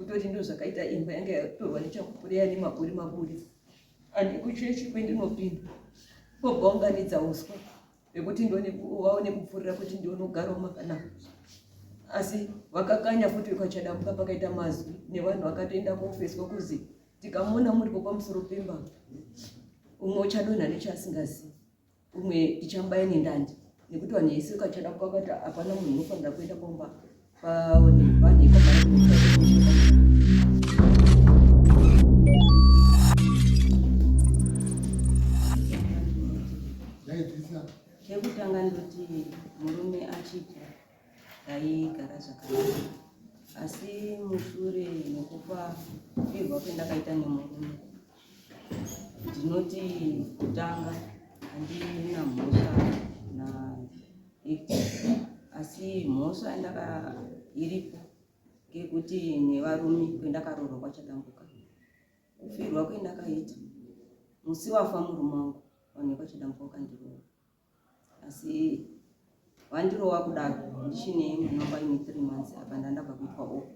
Kutoti ndozvakaita imba yanga yatorwa nechakupura yane makore maburi ane kuchechi kwendinopinda vobva unganidza uswa vekuti vaone kupfurira kuti ndionogarawo makanaka asi vakakanya futi vekachadamuka pakaita mazwi nevanhu vakatoenda kofeswa kuzi tikamuona muripo pamusoro pemba umwe uchadonha nechasingazivi umwe tichamubaya nendandi nekuti vanhu vese ukachada kukakati hapana munhu unofanira kuenda kumba vanhu Chekutanga ndoti murume achidya taigara zvakanaka asi mushure mekufa kufirwa kwendakaita nemurume Ndinoti kutanga handina mhosva naHector asi mhosva yandaka iripo ngekuti nevarume kwendakaroorwa kwaChadambuka kufirwa kwendakaita musi wafa murume wangu vanhu vekwaChadambuka vakandiroora asi vandirova kudaro ndichine mwana wangu aine three months apa ndandabva kuitwa op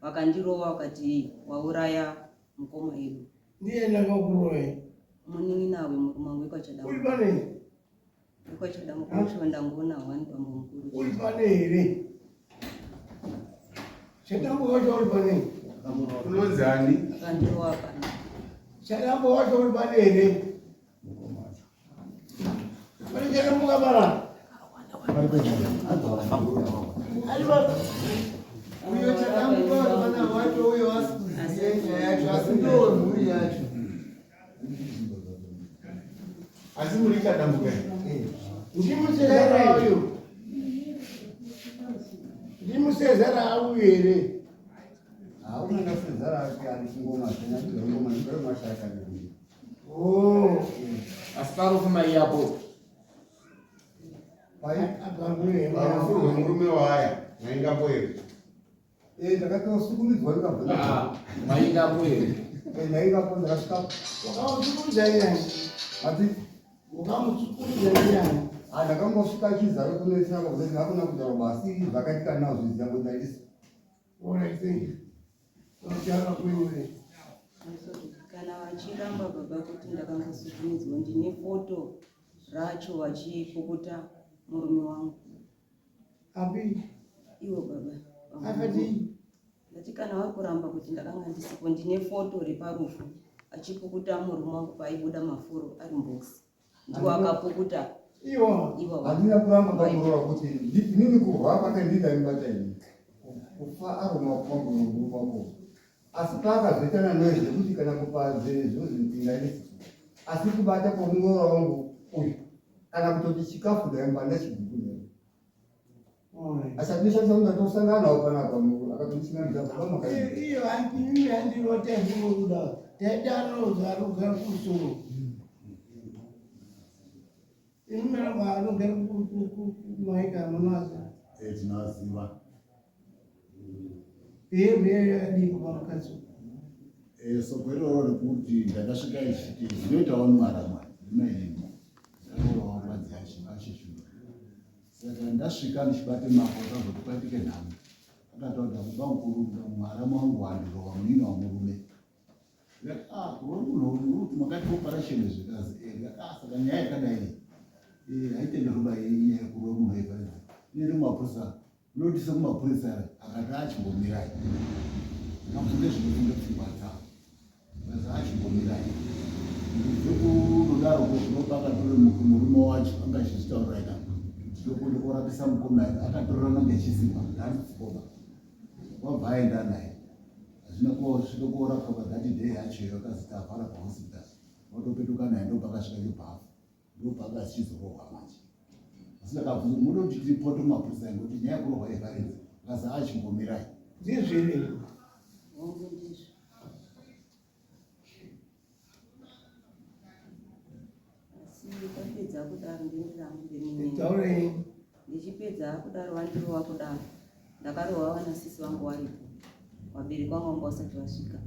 vakandirova vakati wauraya mukoma edu ndiye ndakakuroya munin'ina wemurume wangu wekwachadamu uri pane wekwachadamu kwacho ndangoona one bambo mukuru uri pane here chadambo wacho uri pane unonzi ani akandirova pana chadambo wacho uri pane here Uyo chadambuka vana wacho uyo asi kuziva nyaya yacho asi ndo mhuri yacho. Asi muri chadambuka. Ndimusezera uyu. Ndimusezera uyu here? Hauna ndasezera ake ari kungoma zvena ngoma ndiro mashaka ndi. Oh. Asi parufu mai yapo. Parufu rwemurume waya maingapo here? Eh, ndakatosukumidzwa ndikabva. Ah, maingapo here? Eh, ndaingapo ndakasvika. Wakamusukumidza iyani? Ati wakamusukumidza iyani? Ah, ndakangosvika chizaro kunoisira kwakuti hakuna kutaura basi zvakaitika nazvo zviziva kuti ndaisi. All right, thank you. Taura kwenyu. Kana vachiramba baba kuti ndakangosukumidzwa ndine foto racho vachipukuta murume wangu. Api? Iwo baba. Akati ndati kana vari kuramba kuti ndakanga ndisipo ndine foto reparufu achipukuta murume wangu paaibuda mafuro ari mubhokisi. ndiwo akapukuta iwo handina kuramba ndakurora kuti inini kurwa kwake ndindaimubata ini kufa aroma kwangu nomurume wako asi paakazoitana noise zvekuti kana kupa zvinozindingaisi asi kubata kwomuroora wangu uyu kana kutoti chikafu ndaimba ndachigugu naye asi atinoshandisa kuti atosangana nawo panapa akatondichingamidza baba makaii iyo handinini handirota zvinobuda taita anoza anogara kumusoro inonaramba anogara kumaika munoaziva tinoaziva behavior yadii pamukadzi soko iroro rekuti ndakasvika ichiti zvinoitawo mwaramwa ndimainini ndakarorawo mukadzi achishura Saka ndasvika ndichibate mako akazoti paitike nhamo. Akataura kuti baba mukuru mwaramu wangu wandirova munini wamurume. Ndikati ah kurova munhu uyu kuti makaita operation zvikazi eh ndikati ah saka nyaya yakadai eh haitenderwi ba inyaya yekurova munhu yeparidza. Inoenda kumapurisa unotisa kumapurisa akati achimbomirai. Ndikamufunge zvinofunga pfungwa dzavo. Achimbomira ndokudaro ndopakatore murume wacho anga achizvitaurira ika kuti ndokurapisa mukoma akatorerana ngechisimba ndandikoba wabva aenda naye hazvina kusvika korapwa pathati day yacho iyo akazi tavhara pahospital watopetuka naye ndopakasvika chibhafu ndopanga achizorohwa manje asi ndakabvunza munoda kuti tiripote kumapurisa ngokuti nyaya yekurohwa yevarenzi akazi achimbomirai ndizviri Asi ndapedza kudaro ndindirambe Taurei. Ndichipedza kudaro vandirova kudaro. Ndakarohwa vana sisi vangu varipo. Vabereki vangu vanga vasati vasvika.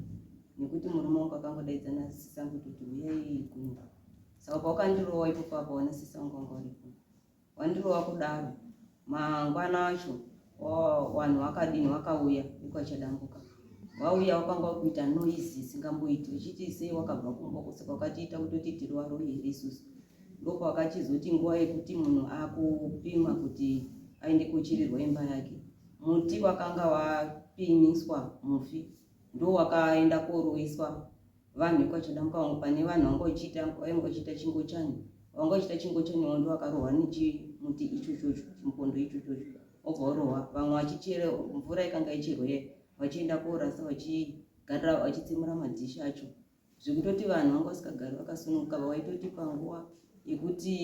Nekuti murume wangu akangodaidza nasisi angu kuti huyai kuno. Saka pawakandirova ipopo apa vana sisi vangu vanga varipo. Wandirova kudaro mangwana acho vanhu vakadini vakauya ekwachadambuka. Vauya wakanga wakuita noise isingamboiti vechiti sei wakabva kumba kusaka wakatiita kutoti tiri varoyi here isusu. Ndopakachizoti nguva yekuti munhu akupimwa kuti aende kochirirwa imba yake. Muti wakanga wapimiswa mufi ndowakaenda koroiswa vanhu vekwaChadamuka vangu pane vanhu vanga vachiita vainge vachiita chingochani vanga vachiita chingochani wavo ndovakarohwa nechimuti ichochocho chimukondo ichochocho wobva warohwa vamwe vachichera mvura ikanga icherwa iya vachienda korasa vachigarira vachitsemura madhishi acho zvekutoti vanhu vanga vasikagari vakasununguka vaitoti panguva yekuti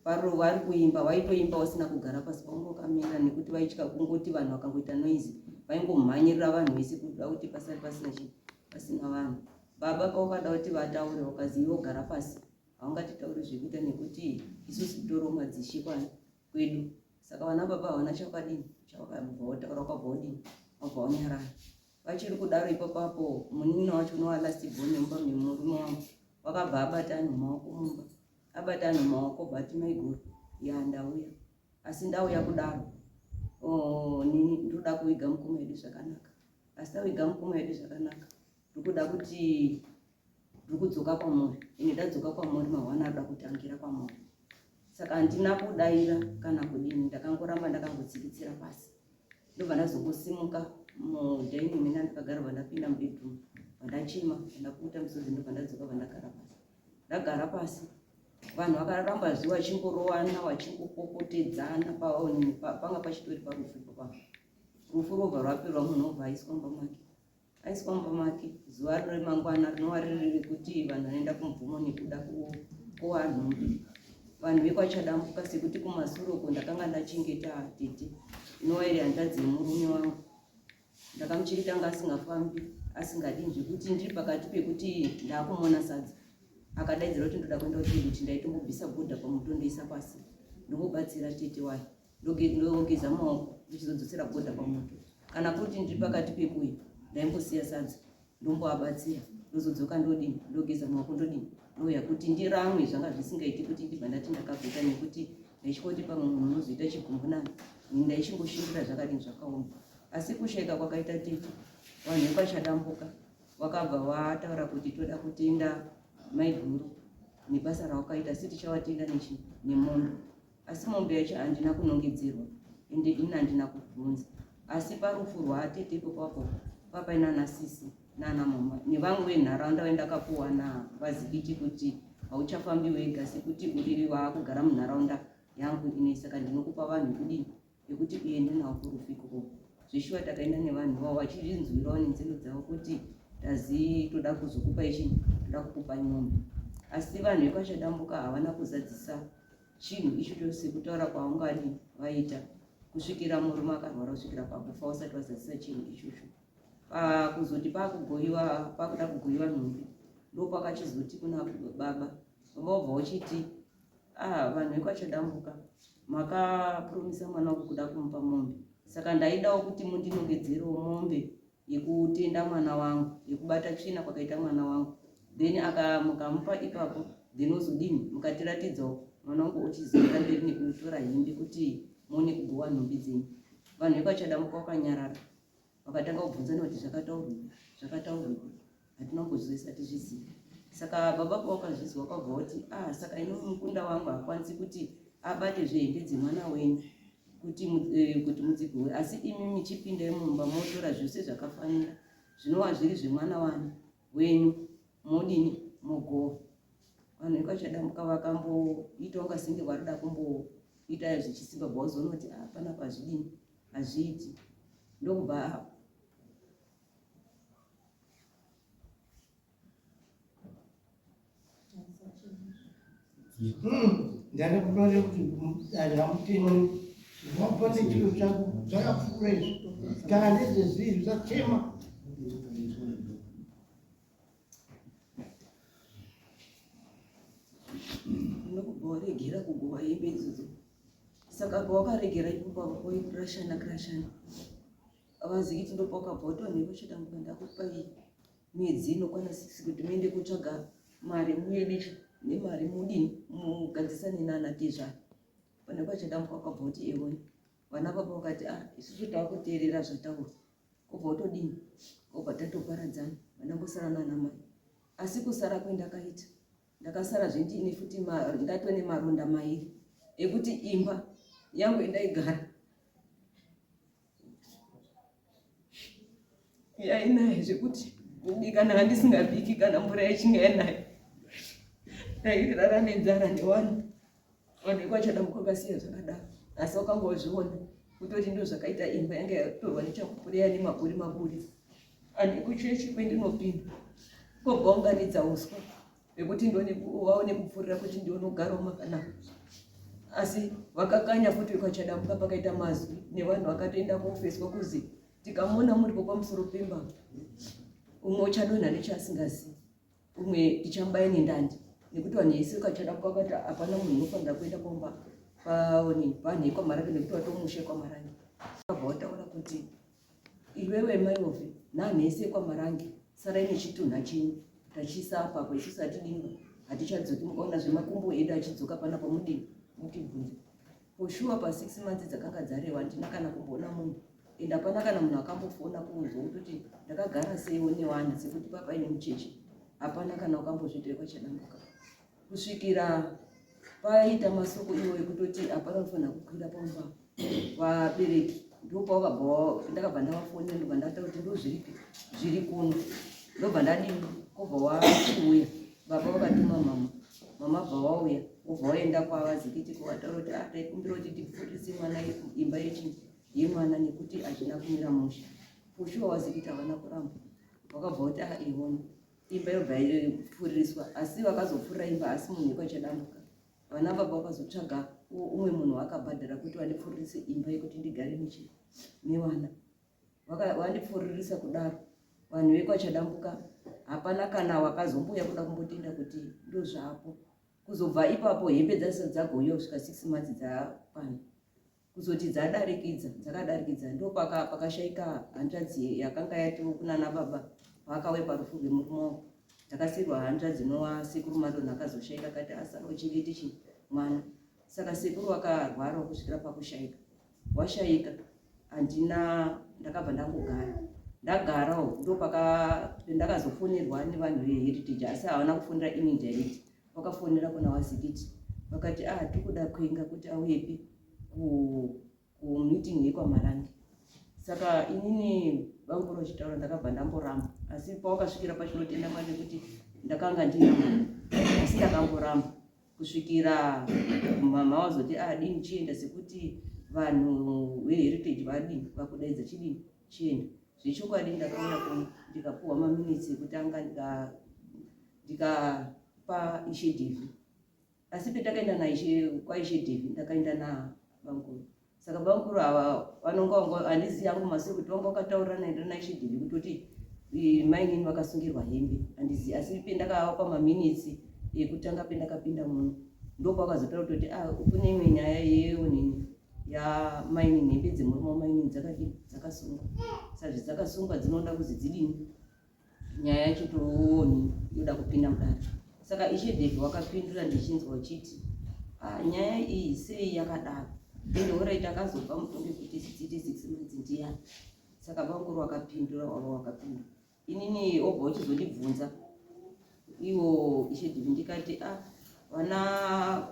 Paro vari kuimba vaitoimba vasina kugara pasi paunga wakamira nekuti vaitya kungoti vanhu vakangoita noise vaingomhanyirira vanhu vese kuda kuti pasari pasina chii pasina vanhu. Baba pavakada kuti vataure vakazi iwe gara pasi haungatitauri zvekuita nekuti isusu titoriwo madzishe kwani kwedu saka vana baba havana chavakadini chavakabva votaura wakabva wodini wabva wanyarara. Vachiri kudaro ipapapo munin'ina wacho unova last born mumba memurume wangu wakabva abata anhu maoko mumba abata anhu maoko but maiguru ya ndauya asi ndauya kudaro oh, nini ndoda kuviga mukoma wedu zvakanaka asi taviga mukoma wedu zvakanaka ndikuda kuti ndikudzoka kwamuri ine ndadzoka kwamuri mahwana arikuda kutangira kwamuri saka handina kudaira kana kudini ndakangoramba ndakangotsikitsira pasi ndobva ndazongosimuka mudining mena ndakagara vandapinda mubedroom vandachema vandapukuta misodzi ndobva ndadzoka vandagara pasi ndagara pasi vanhu vakaramba zvi vachingorowana vachingopopotedzana panga pachitori parufu ipapo rufu rwobva rwapirwa munhu obva aiswa mumba make aiswa mumba make zuva remangwana rinova riri rekuti vanhu vanoenda kumubvumo nekuda kuwa nhumbi vanhu vekwachadambuka sekuti kumasure uko ndakanga ndachengeta tete inova iri hanzvadzi yemurume wangu ndakamuchengeta anga asingafambi asingadini zvekuti ndiri pakati pekuti ndakumona sadza akadaidzira kuti ndoda kuenda kutoilet ndaitombobvisa bhodha pamoto ndoisa pasi ndombobatsira tete wayo ndogeza maoko ndochizodzosera bhodha pamoto kana kuti ndiri pakati pekuya ndaimbosiya sadza ndomboabatsira ndozodzoka ndodini ndogeza maoko ndodini ndouya kuti ndiramwe zvanga zvisingaiti kuti ndibva ndati ndakabveta nekuti ndaichingoti pamwe munhu unozoita chigumbunani ini ndaichingoshingira zvakadini zvakaoma asi kushaika kwakaita tete vanhu vekwachadambuka vakabva vataura kuti toda kutenda maiguru nebasa rawakaita asi tichavatenda nechi nemombe asi mombe yacho handina kunongedzerwa ende ini handina kubvunza asi parufu rwaatete ipopapo papaina nasisi nana mama nevamwe venharaunda vendakapuwa navazikiti kuti hauchafambi wega sekuti uri waakugara munharaunda yangu ine saka ndinokupa vanhu kudii yekuti uende navo kurufu ikoko zveshuwa takaenda nevanhu vavo vachizvinzwirawo nenzeve dzavo kuti tazi toda kuzokupa ichi toda kukupai mombe asi vanhu vekwachadambuka havana kuzadzisa chinhu ichocho sekutaura kwaungadi vaita kusvikira murume akarwara kusvikira pakufa usati wazadzisa chinhu ichocho pakuzoti pakugoyiwa pakuda kugoyiwa nhumbi ndopakachizoti kuna baba baba wobva uchiti ah vanhu vekwachadambuka makapromisa mwana wangu kuda kumupa mombe saka ndaidawo kuti mundinongedzerewo mombe yekutenda mwana wangu yekubata tsvina kwakaita mwana wangu then aka mukamupa ipapo then ozodini mukatiratidzawo mwana wangu ochizoenda mberi nekutora hembe kuti muone kugowa nhumbi dzenyu vanhu vekwachadamuka wakanyarara vakatanga kubvunzana kuti zvakataurwa zvakataurwa hatina kumbozvizoisa tizvizive saka baba pawakazvizwa wakabva kuti ah saka ini mukunda wangu hakwanisi kuti abate zvehembe dzemwana wenyu kuti eh, kuti mudzigowe asi imi michipinda mumba motora zvose zvakafanira zvinova zviri zvemwana wani wenyu modini mogowa vanhu vekachadambuka vakamboita unga senge varikuda kumboita zvichisimba bvawazoona kuti hapana ah, pazvidini hazviiti ndokubva Ndada kutaura kuti dare hamuteni wabva nechiro chako zvakapfuura izvi kana ndezvezvii zvisachema ndokubva waregera kugova hembe idzodzo saka pawakaregera ipopo poikurashana kurashana Avazikiti ndopakabva watonheka chidambuka ndakupai mwedzi inokwana 6 kuti muende kutsvaga mari muye nemari mudini mugadzisane nana tezvara pane kwachadambuka wakabva kuti ewoni vana baba vakati ah isusu takuteerera zvataurwa kobva wotodini kobva Ndazoparadzana, vandangosara nana mai. Asi kusara kwendakaita ndakasara zvendiine futi ndatone maronda mairi ekuti imba yangu indaigara yainaya zvekuti kubika ndanga ndisingabiki kana mvura yechinge yanaya ndairara nenzara nevanhu vanhu vekwachadamuka vakasiya zvakadaro asi wakangozviona kutoti ndo zvakaita imba yanga yatorwa nechakupura nemakore makore Ani kuchechi kwendinopinda kobva unganidza uswa vekuti vaone kupfurira kuti ndionogarawo makanaka asi vakakanya futi vekachadamuka pakaita mazwi nevanhu vakatoenda kofeswa kuzi tikamuona muripo pamusoro pemba umwe uchadonha nechaasingazivi umwe tichamubaya nendandi nekuti vanhu vese vekachadamuka vakati hapana munhu unofanira kuenda kumba paoni vanhu vekwamarange nekuti vatomushe kwamarange vabva vataura kuti Iwewe mai Ovi nanhese kwaMarange sarai nechitunha chenyu tachiisa apapo isusu hatidimba hatichadzoki mukaona zvemakumbo edu achidzoka panapa mudini mutibvunze for sure pa six months dzakanga dzarewa handina kana kumboona munhu and hapana kana munhu akambofona kunzwa kutoti ndakagara seiwo newana sekuti papaine mucheche hapana kana wakambozviita kwachadambuka kusvikira paita masoko iwo ekutoti hapana unofanira kukwira pamba vabereki ndopawakabva ndakabva ndavafonera ndobva ndataura kuti ndozviripi zviri kuno ndobva ndadini kobva wachiuya baba vakatuma mama mama bva wauya wobva waenda kwavazikiti kowataura kuti ah, taikumbira kuti tipfurise mwana imba yechi yemwana nekuti hazvina kumira mushe foshuwa wazikiti havana kuramba wakabva kuti ah iwona imba yobva yapfuririswa asi vakazopfurira imba asi munhu yekwachadambuka vana baba vakazotsvaga umwe munhu waakabhadhara kuti vandipfuririse imba yekuti ndigare nechi nevana vandipfuririsa kudaro vanhu vekwachadambuka hapana kana wakazombuya kuda kumbotenda kuti ndozvapo kuzobva ipapo hembe dzasati dzagouya kusvika six months dzakwana Kuzoti dzadarikidza, dzakadarikidza ndopaka pakashaika hanzvadzi yakanga yatiwo kunana baba paakauya parufu rwemurume wangu. Ndakasiirwa hanzvadzi inova sekuru Madonha akazoshaika akati asara uchengete chi mwana. Saka sekuru vakarwarawo kusvikira pakushaika. Washaika handina ndakabva ndangogara. Ndagarawo ndopaka ndakazofonerwa nevanhu veHeritage asi havana kufonera ini direct. Vakafonera kuna Wazikiti vakati ah tikuda Kwenga kuti auyepi kumeeting yekwaMarange. Saka inini vangu vachitaura ndakabva ndamboramba asi pawakasvikira pachinotenda Mwari nekuti ndakanga ndina mwana asi ndakamboramba kusvikira mama wazoti ah dini chienda sekuti vanhu veheritage vadini vakudaidza chidini chienda zvechokwadi ndakauya kuno ndikapuhwa maminitsi ekutanga ndikapa ishe Devi asi petakaenda naishe kwaishe Devi ndakaenda nabamukuru saka bamukuru ava vanonga vanga handizivi hangu masure kuti vanga vakataurirana here naishe Devi kutoti mainini vakasungirwa hembe handizivi asi pendakavapa maminitsi ekutanga pendakapinda muno ndopavakazotaura kutoti ah kune imwe nyaya yeonini yamainini hembe dzemurume wamainini dzakadini dzakasungwa saka zvedzakasungwa dzinoda kuzi dzidini nyaya yacho tooni yoda kupinda mudare saka ishe devi wakapindura ndichinzwa uchiti ah, nyaya iyi sei yakadaro ende orit akazobva mutongi kuti dziite six months ndiyani saka bamukuru wakapindura wava wakapindura inini obva uchizondibvunza iwo ishe divi ndikati a ah, vana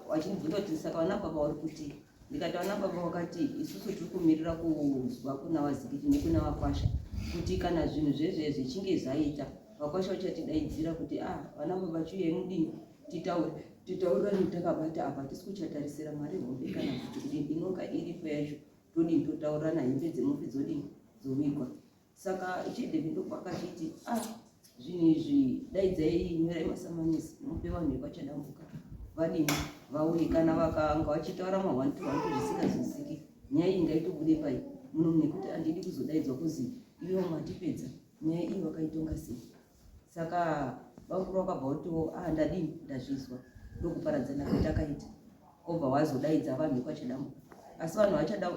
vachindibvunza kuti saka vana baba vari kuti ndikati vana baba vakati isusu tiri kumirira kuzwa kuna vazikiti nekuna vakwasha kuti kana zvinhu zvezve zvichinge zvaita vakwasha vachatidaidzira kuti a ah, vana baba chiuyai mudini titaure titaurirane takabata apa hatisi kuchatarisira mari hombe kana kuti kudini inonga iripo yacho todini totaurirana hembe dzemufi dzodini dzovigwa Saka Chidebe ndopaakachiti ah zvinhu izvi daidzai nyorai masamanisi mupe vanhu vekwaChadambuka vadini vauye kana vakanga vachitaura mahwantu hwantu zvisingazwisiki nyaya iyi ngaitobude pai muno nekuti handidi kuzodaidzwa kuzi iwe matipedza nyaya iyi vakaitonga sei saka bamukuru vakabva vatiwo ah ndadini ndazvizwa ndokuparadzana kwetakaita obva wazodaidza vanhu vekwaChadambuka asi vanhu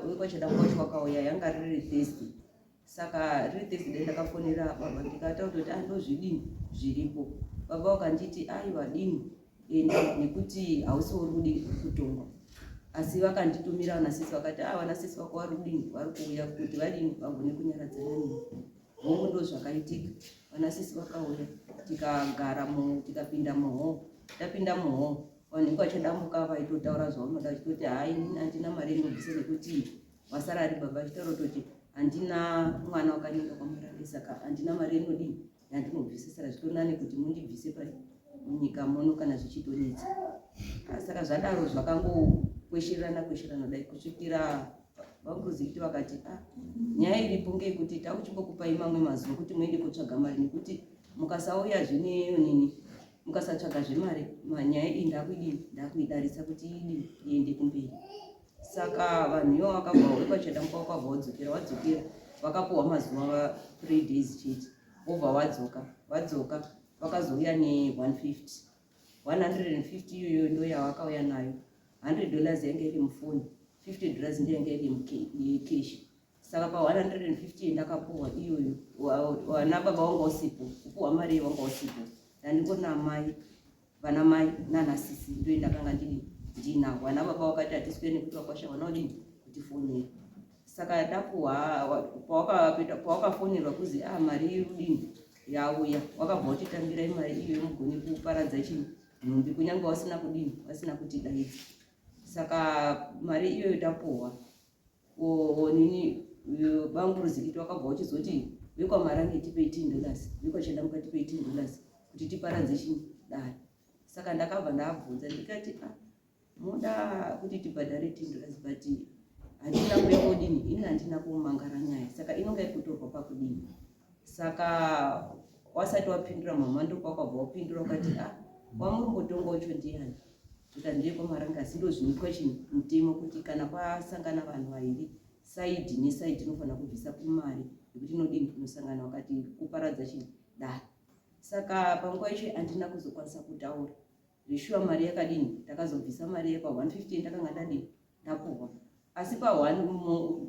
vekwaChadambuka vacho vakauya yanga riri thursday Saka riri Thursday ndakafonera baba ndikataura kuti ah ndozvidini zviripo. Baba vakanditi aiwa dini enda nekuti hausi uri kudini uri kutongwa. Asi vakanditumira vana sisi vakati ah vana sisi vako vari kudini vari kuuya kuti vadini vagone kunyaradzana neni. Hongu ndo zvakaitika. Vana sisi vakauya tikagara mu tikapinda muhall. Tapinda muhall vanhu vachadambuka vaitotaura zvavanoda vachitoti hai inini handina mari inobvisa nekuti vasara ari baba vachitaura kutoti handina mwana wakanyenga kwamurange saka handina mari inodini yandinobvisa saka zvitori nani kuti mundibvise pai munyika muno kana zvichitonetsa ah, saka zvadaro zvakangokwesherana kwesherana dai kusvikira vangozikiti vakati ah, nyaya iripo ngeyekuti takuchimbokupai mamwe mazuva kuti muende kotsvaga mari nekuti mukasauya zvine nini mukasatsvaga zvemari nyaya iyi ndakuidini ndakuidarisa kuti idini iende kumberi saka vanhu ivo vakabva wekwachadambuka wakabva wadzokera wadzokera vakapuhwa mazuva 3 days chete vobva vadzoka vadzoka vakazouya ne150 150 iyoyo ndo yavakauya nayo 100 dollars yange iri mufoni 50 dollars ndiyo yange iri mukeshi saka pa 150 ndakapuhwa iyoyo vana baba wanga usipo kupuhwa mari iyo wanga usipo ndandingori naamai vana mai nana sisi ndoye ndakanga ndiri ndinavo vana baba vakati hatiswere nekuti vakwasha vana udini kutifonera saka ndapuhwa pawakafonerwa kuzi a ah, mari irudini yauya wakabva utitambirai mari iyoyo mugone kuparadza chii nhumbi kunyange wasina kudini wasina kutidaidza saka mari iyoyo tapuhwa Nini bangu ruzikiti wakabva uchizoti vekwamarange tipe 18 dollars vekwachandamuka tipe 18 dollars kuti tiparadze chii dare saka ndakabva ndabvunza ndikati ah, moda kuti tibhadhare 18 dollars but handina kuya kodini ini handina kumangara nyaya saka inonga iri kutorwa pakudini saka wasati wapindura mama ndokwakabva wapindura ukati ah wamuri kutonga ucho ndiyani Zvikanzi ndekwamaranga asi ndozvinoitwa chinhu mutemo kuti kana kwasangana vanhu vairi saidi nesaidi inofanira kubvisa kumari yekuti inodini inosangana vakati kuparadza chinhu dare saka panguva yacho handina kuzokwanisa kutaura zveshuwa mari yakadini ndakazobvisa mari yepa 150 ndakanga ndadini ndapuhwa asi pa one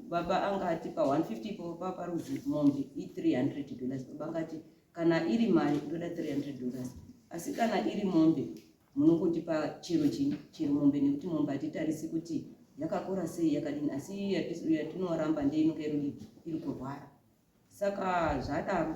baba anga ati pa 150 po paparuzi mombe i 300 dollars baba anga ati kana iri mari ndoda 300 dollars asi kana iri mombe munongotipa chero chii chero mombe nekuti mombe hatitarisi kuti yakakura sei yakadini asi yatinoramba ndeinonga iri iri kurwara saka zvadaro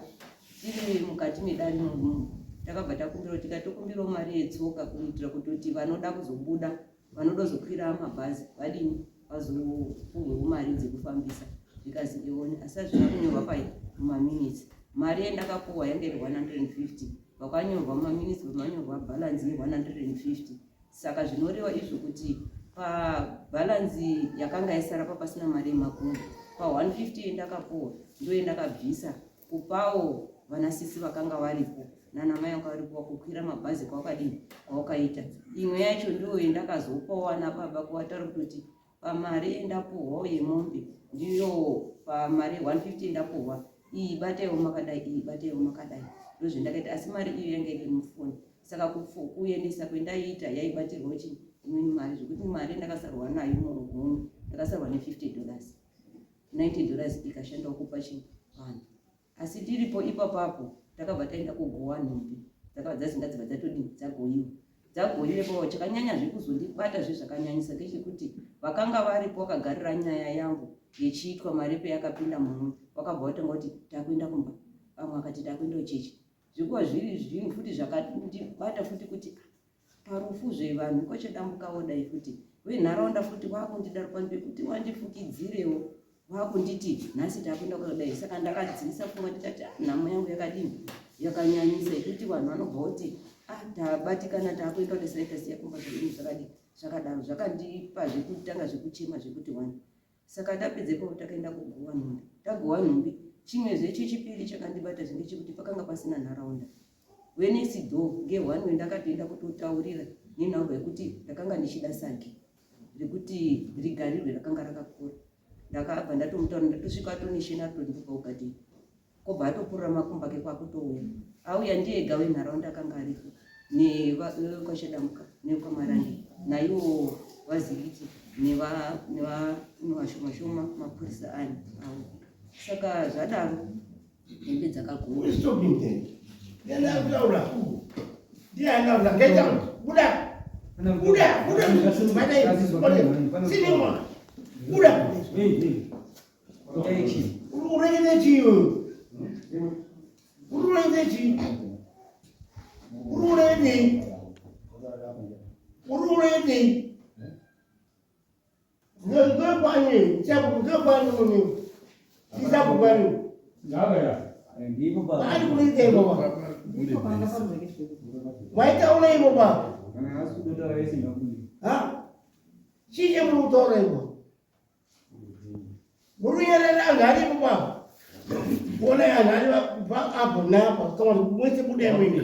tiri mukati medare imomo takabva takumbirawo tikatokumbirawo mari yetsoka kuitira kutoti vanoda kuzobuda vanoda kuzokwira mabhazi vadini vazopuhwewo mari dzekufambisa zvikazi ione asi hazvina kunyorwa pai mumaminitsi mari yandakapuhwa yange iri 150 vakanyorwa mumaminitsi vamanyorwa bhalanzi ye150 saka zvinoreva izvo kuti pabhalanzi yakanga yasara papasina mari yemakumbo pa150 yandakapuwa ndoyandakabvisa kupawo vanasisi vakanga varipo nana mai vanga varipo vakukwira mabhazi kwawakadini kwawakaita imwe yacho ndiyo yandakazopawo ana baba kuvataura kutoti pamari yendapuhwawo yemombe ndiyo pamari 150 yendapuhwa iyi bataiwo makadai iyi bataiwo makadai ndozvendakaita asi mari iyo yange iri mufoni saka kuendesa kwendaiita yaibatirwa chi imweni mari zvekuti mari ndakasarwa nayo muhomwe ndakasarwa ne50 dollars 90 dollars ikashandawo kupa chi vanhu asi tiripo ipapapo takabva taenda kugowa nhumbi dzakabva dzazinga dzibva dzatodii dzagoyiwa dzagoyiwepo chakanyanya zvekuzondibata zve zvakanyanyisa ndechekuti vakanga varipo vakagarira nyaya yangu yechiitwa mari peyakapinda mumwe vakabva vatanga kuti takuenda kumba vamwe vakati takuenda kuchechi zvikuva zviri zvinhu futi zvakandibata futi kuti parufu zvevanhu kochadambukawo dai futi venharaunda futi vakundidaro pano pekuti wandifukidzirewo vakunditi nhasi takuenda kudai saka ndakadzivisa pfungwa ndikati ah, nhamo yangu yakadini yakanyanyisa yekuti vanhu vanobva kuti ah, tabatikana takuenda kudai tasiya kumba zvedini zvakadii zvakadaro zvakandipa zvekutanga zvekuchema zvekuti wani saka tapedzepo takaenda kugowa nhumbi tagowa nhumbi chimwezve chechipiri chakandibata zve ndechekuti pakanga pasina nharaunda wenesi do ngehwani wendakatoenda kutotaurira nenhauba yekuti ndakanga ndichida sagi rekuti rigarirwe rakanga rakakura ndakabva ndatomutaura ndatosvika atonishena atondipa ugadheni kobva atopurura makumba ake kwakutouya auya ndiye ega wenharaunda akanga aripo nekwachadamuka nekwamarange naiwo vaziviti nevashomashoma mapurisa ani avo saka zvadaro hembe dzakaguma Buda! Uregere chiyo. Uri chii? Uri nei? Uri nei? Ngekwani, ngekwani muni. Isabukwani. Ndipo pa. Ari kuita ipo pa. Waitaura ipo pa. Kana asi kudotaura yese ngakundi. Ha? Chii chemuri kutaura ipo? Muri kunyarara anhu ari ipo pa. Kuona anhu ari kubva apo naapa kana kuti mwese budai muine.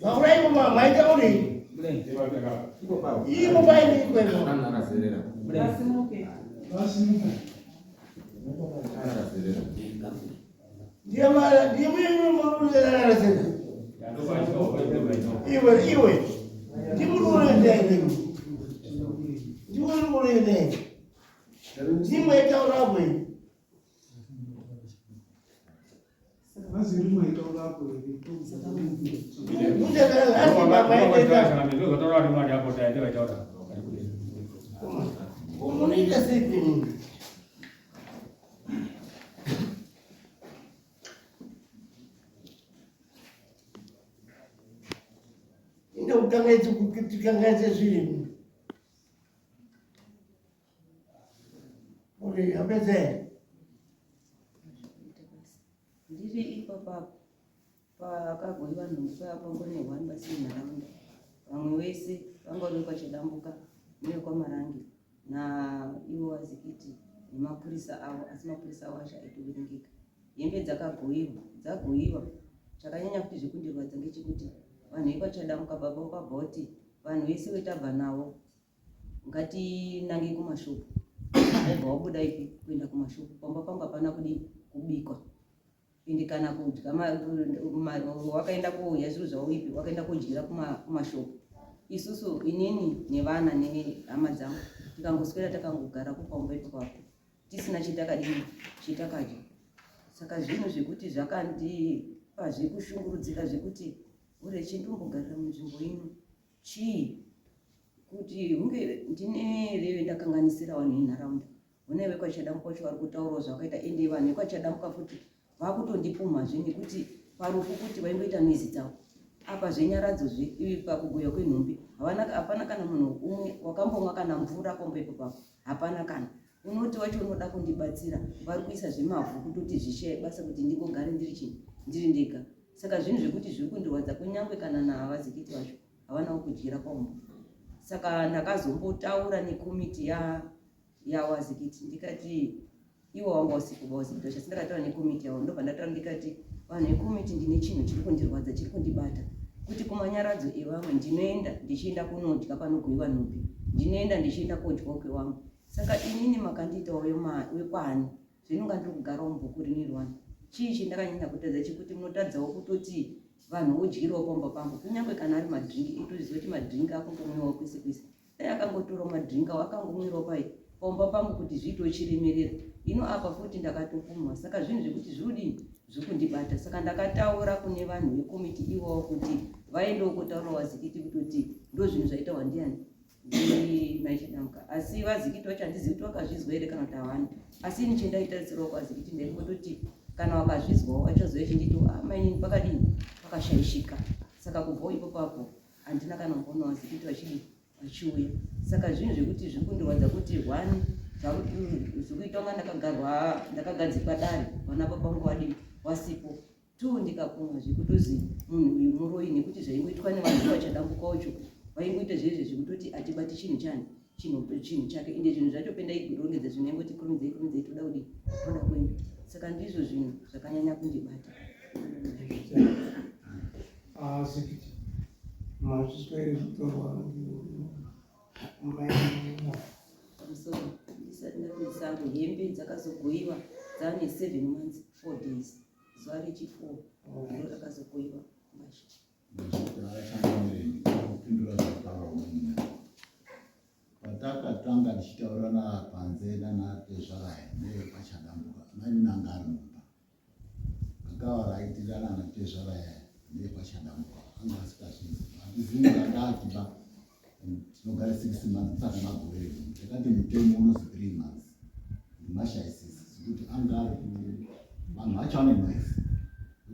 Taura ipo pa maitaurei? Ipo paine ipo ipo. Vasimuke. Ndiye mara ndiye mimi muri sena. Iwe iwe. Ndiye muri kuenda. Ndiye muri kuenda. Ndiye maitaura apo. Munoita sei penyu? Inde kukangaidza kutikangaidza zvinhu. Uri apedza here? Ndiri ipapapo pakagoiwa nhumbi paya pangonehwa basi nharaunda vamwe vese vanga vari vekwaChadambuka nevekwamarange naivo vazikiti nemapurisa avo asi mapurisa avo acho aitoverengeka hembe dzakagoiwa dzagoiwa chakanyanya futi zvekundirwadza ngechekuti vanhu vekwaChadambuka baba vakabva vati vanhu vese vetabva navo ngatinange kumashopu wobva wabuda ipi kuenda kumashopu pamba pangu hapana kudii kubikwa ende kana kudya wakaenda kouya zviro zvavo ipi wakaenda kodyira kumashopu isusu inini nevana nehama dzangu tikangoswera takangogara kupamba ipapapo tisina chetakadini chetakadya saka zvinhu zvekuti zvakandipa zvekushungurudzika zvekuti ure chindombogarira munzvimbo ino chii kuti hunge ndine reve ndakanganisira vanhu venharaunda hona vekwaChadambuka vacho vari kutaurawo zvavakaita ende vanhu vekwaChadambuka futi vakutondipumhazve nekuti parufu kuti vaingoita noizi dzavo apa zvenyaradzozve ivi pakugoya kwenhumbi havana hapana kana munhu umwe wakambomwa kana mvura pombo ipo papo hapana kana unoti wacho unoda kundibatsira vari kuisa zvemavhu kutoti zvishaye basa kuti ndingogare ndiri chii ndiri ndega saka zvinhu zvekuti zviri kundirwadza kunyange kana nahavazikiti vacho havanawo kudyira paumba saka ndakazombotaura nekomiti ya yawazikiti ndikati iwo wanga usiku bawazikiti wacho asi ndakataura nekomiti yavo ndobva ndataura ndikati vanhu vekomiti ndine chinhu chiri kundirwadza chiri kundibata kuti kumanyaradzo evamwe ndinoenda ndichienda kunodya panogoiwa nhumbi ndinoenda ndichienda kodyawo kwevamwe saka inini makandiitawo wekwani zvinonga ndiri kugarawo mubhuku rini rwani chii chendakanyanya kutadza chekuti munotadzawo kutoti vanhu vodyirawo pamba pangu kunyange kana ari madringi itoziva kuti madringi akungomwiwawo kwese kwese dai akangotorawo madringi awo akangomwirawo pai pamba pangu kuti zviitewo chiremerera ino apa futi ndakatopumwa saka zvinhu zvekuti zviri kudini zviri kundibata saka ndakataura kune vanhu vekomiti iwawo kuti vaendewo kotaura wazikiti kutoti ndo zvinhu zvaitawa ndiani ndimaichidambuka asi vazikiti vacho handizivi kuti vakazvizwa here kana kuti havana asi ini chendaitarisirawo kwazikiti ndaingototi kana wakazvizwawo achazouya chinditi ah, mainini pakadini pakashaishika saka kubvawo ipopapo handina kana kumboona vazikiti vachidii vachiuya saka zvinhu zvekuti zviri kundirwadza kuti one zviri kuita kunga ndakagarwa ndakagadzikwa dare vana baba vangu vadii wasipo Two ndikapumwa zvekutozi munhu uyu muroyi nekuti zvaingoitwa nevanhu vachadambuka ucho vaingoita zvezve zvekutoti atibati chinhu chani chinhu chake ende zvinhu zvacho pendairongedza zvinhu aingoti kurumidzai kurumidzai toda kudii toda kuenda saka ndizvo zvinhu zvakanyanya kundibata. Asi kuti mazviswere kutorwa Pamusoro ndisati ndapedzisa hangu hembe dzakazogoiwa dzane 7 months 4 days zuva rechi 4 ndiro rakazogoiwa mbasha. Kupindura zvataura umweni patakatanga tichitaurirana panze nanatezvara nepachadambuka mainini anga ari mumba gakava raaitirana natezvara nepachadambuka anga asikazvinzi handizivi anga atiba tinogara 6 months tisati magore takati mutemo unozi 3 months ndimashaisisi sekuti anga Vanhu vacho vane noise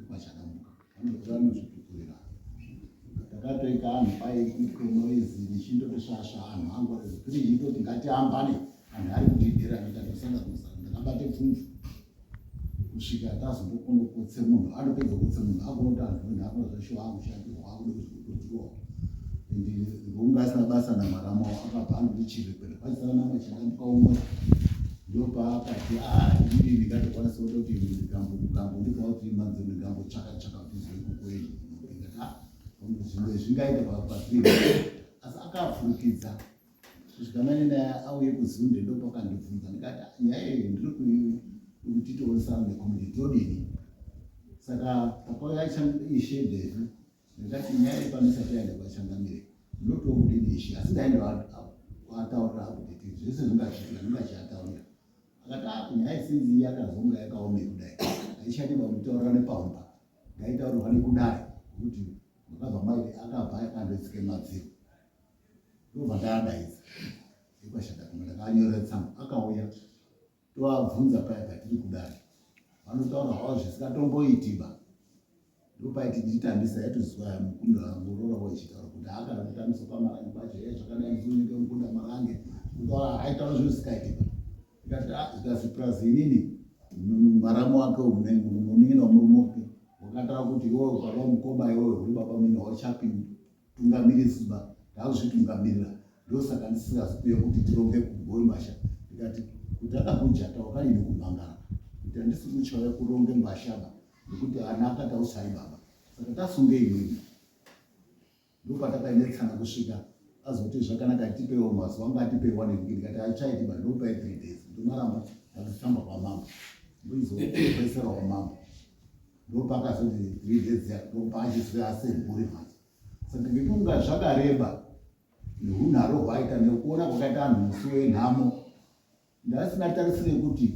vachadambuka vanozvitukurira. Takatoika anhu paikuitwe noise ndichindoti svasva anhu angu tiri chindoti ngatiambane anhu ari kutidira ndikatosanga kusara ndakabate pfumvu kusvika tazondokundokotse munhu anopedza kutse munhu akuona anhu munhu akuona zveshuwa akushandirwa akuda kuzvikukudzirwa and ngokunge asina basa namaramo akabva anondichiri kwenda kwasara namachadambuka umwe ndopaakati ah inini ndingatokwanisa kutoti mugambo mugambo ndipawo three months mugambo tsvaka tsvaka kuti zoikukwei ndikati ah zvimwe zvingaita pa three months asi akapfurikidza kusvika mane auye kuzunde ndopakandibvunza ndikati ah, nyaya iyo ndiri kuti titoonesana necommunity todini saka pakauya ishe devi ndikati nyaya iyi pano isati yaenda kwachangamire ndinotiwo kudini ishe asi ndaindoataurira update zvese zvingachiitika ndingachiataurira akati ah nyaya isinzi yakazonga yakaome kudai haichadi vamutaurira nepaumba ngaitaurirwa nekudai nokuti makabva mai akabva akandotsike madziro ndobva ndaadaidza ekwashanda kumwe ndakanyorera tsamba akauya tovabvunza paya patiri kudai vanotaura havo zvisingatomboitiba ndopaiti ndichitambisa yatozwa mukunda muroora waichitaura kuti haakana kutambisa kwamarange kwacho ye zvakadai ndizonenge mukunda marange kutaura aitaura zvinhu zvisikaitiba ndikati ah, zvikasi plus inini maramu wake munin'ina wamurume wake wakataura kuti iwewe baba mukoma iwewe uri baba mine wachapinda tungamirisi ba ndakuzvitungamirira ndosaka ndisingazi kuuya kuti tironge kugowe mbasha ndikati kuti akakujata wakadini kumhangara kuti handisi kuchauya kuronge mbasha ba nekuti ana akati ausai baba saka tasunge imwimwi ndopatakainetsana kusvika azoti zvakanaka tipewo mazuva anga atipewa nekuti ndikati achaiti ba ndopai three days ndomaramba ndakufamba kwamambo ndoizopesera kwamambo ndopakazoti three days ndopaachizwe asemhuri manje saka ngekunga zvakareba nehunharo hwaita nekuona kwakaita anhu musi wenhamo ndasina tarisire kuti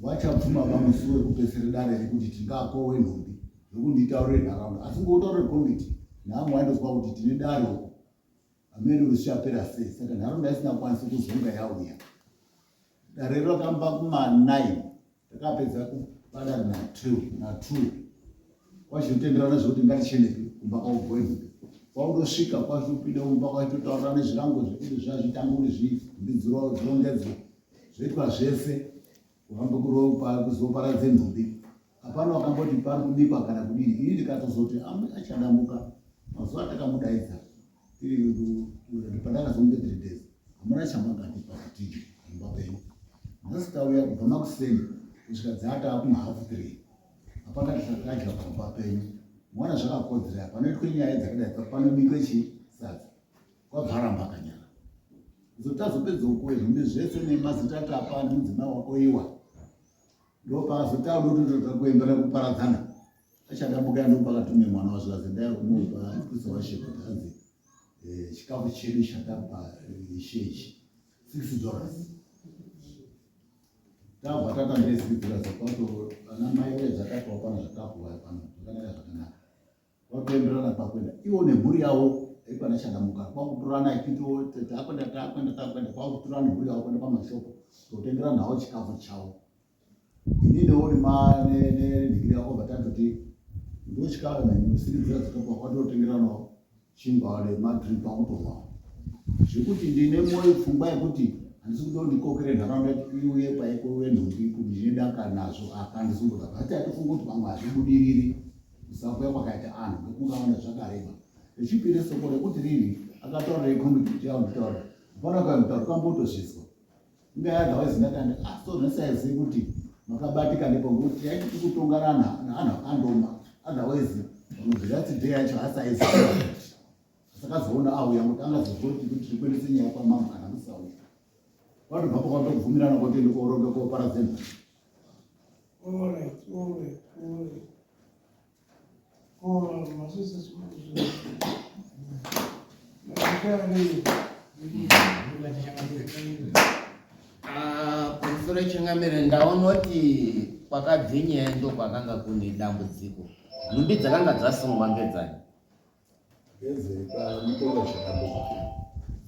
wachabvuma vamusi wekupesere dare rekuti tingakowe nhumbi zvekunditaurire nharaunda asi ngoutaurire komiti nhamo waindozwa kuti tine dare uko amene zvichapera sei saka nharaunda isina kukwanisa kuzonga yauya Dare rakamba kuma 9 takapedza kupadare na 2 na 2 kwazvinotenderana zvekuti ngatichenepi kumba kwakugwenhupi kwaundosvika kwazvopinda mumba kwachitotaurira nezvirango zvekuti zvazvitanga kuti zvirongedzwe zvoitwa zvese kuhambe kuzoparadze nhumbi hapana wakamboti pari kubikwa kana kudini ini ndikatozoti achadamuka mazuva atakamudaidza tiri pandakazomupe three days hamuna chamakatipa kuti mumba penyu nhasi tauya kubva makuseni kusvika dzataa kumahafu three hapana tisakadya pamba penyu mwana zvakakodzera panoitwe nyaya dzakadai panobikwe chii sadza kwabvaramba akanyara zotazopedza ukuwe zvimbi zvese nemazita tapa nemudzimai wako iwa ndopazotaura kuti toda kuembera kuparadzana achadambuka ndopakatume mwana wazvazi ndai kumupa mufudzi washe kuti hanzi eh, chikafu chedu chatapa eh, ishe ichi six dollars tabva tatambire six dollars kwato ana mai uye zvakapiwa pano zvakapiwa pano zvakanaka zvakanaka Kwakuenderana kwakuenda ivo nemhuri yavo aikwana chadamuka kwakutorana ichito takwenda takwenda takwenda kwakutorana nemhuri yavo kuenda pamashopo kutengera nawo chikafu chavo ininiwo nenhikiri yako vatandoti ndochikafu nesirizira dzakapuwa kwatotengera nawo chingwa nemadrink kwakutomwawo zvekuti ndine mwoyo pfungwa yekuti handisi kuda ndikokere nharaunda iuye paikouye nhumbi kuti ndine daka nazvo apa handisi kuda but atifunga kuti pamwe hazvibudiriri Kusakuya kwakaita anhu ngekungaona zvakareba. Rechipiri soko rekuti riri akataura rekomiti kuti yaunditaura. Hapana kaimutaura kambotozvizwa. Inga otherwise ndakandi ah so nhasi kuti makabatika ndipo ngokuti yaiti tikutongana naanhu akandoma. Otherwise that's day yacho asaiziva. Asakazoona auya ngokuti angazozwa kuti tiri kuendesa nyaya kwamambo kana kusauya. Kwatobva pakwatobvumirana kuti ndikoronge koparadza All right, all right, all right. Ko masese ah, Pamusoro changamire ndaona kuti kwakabve nyaya ndokwakanga kune dambudziko. Nhumbi dzakanga dzasungwa ngedzani?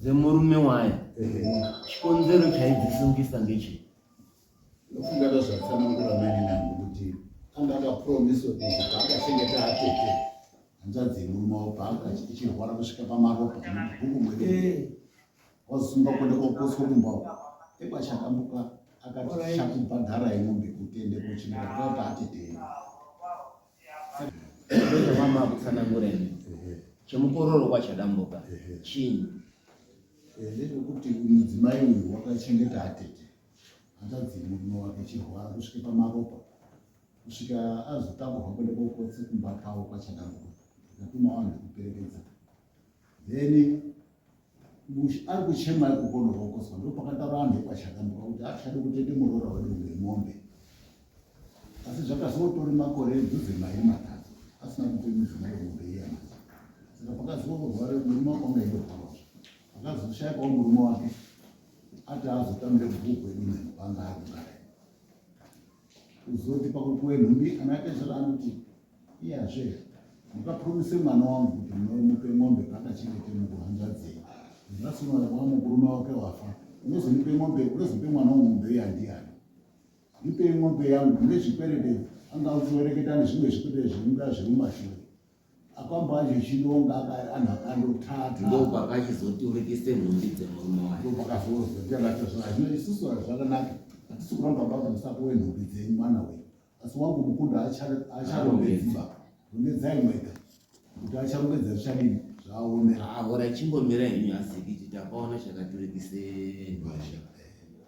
Dzemurume wayo. Chikonzero chaidzisungisa ngechii? Ndofunga ndozvatsanangura mai nangu kuti Anga akapromiswa kuti paakachengeta atete hanzvadzi yemurume wavo paanga ichirwara kusvika pamaropa mubhuku mwedu eh. wazosungwa kuenda kokotswa kumba uko ekwachadambuka akati tichakubhadharai mombe kuti ende kochengeta kuta atete yedu. Mama kutsanangura imi chemukororo kwachadambuka chinyi? Eh, ndechekuti mudzimai uyu wakachengeta atete hanzvadzi yemurume wake chirwara kusvika pamaropa kusvika azotakurwa kuenda kokotse kumba kwavo kwachadambuka ndikatuma vanhu vekuperekedza then ari kuchema ikoko norokoswa ndopakataura vanhu vekwachadambuka kuti hatichadi kutende muroora wedu ngemombe asi zvakazotori makore dhuze mairi matatu asina kupe mudzimai mombe iya manje saka pakazorwara murume wake wanga indorwarawo akazoshaikawo murume wake ati azotambire kubhuku kwedu nemo paanga ari kugara Kuzoti pakupuwe nhumbi ana tezvara anoti iyazve mukapromise mwana wangu kuti munomupe mombe paakachengete mukuhanzvadzei nhasi murume wake wafa unozondipe mombe unozope mwana wangu mombe iya ndiyani ndipei mombe yangu mune zvikwerete anga uchiwereketa nezvimwe zvikwerete zvinonga zviri mumashure akwamba achichidonga anhu akandotata ndopakachizoturikise nhumbi dzemurume wake ndopakazoazvino isusu zvakanaka hatisi kuramba baba musapuwe nhumbi dzenyu mwana wenyu asi wangu mukunda acharongedza rongedzai mwega kuti acharongedza zvichadini zvaomera ahora chimbomira henyu asikiti takaona chakaturikise nhumbi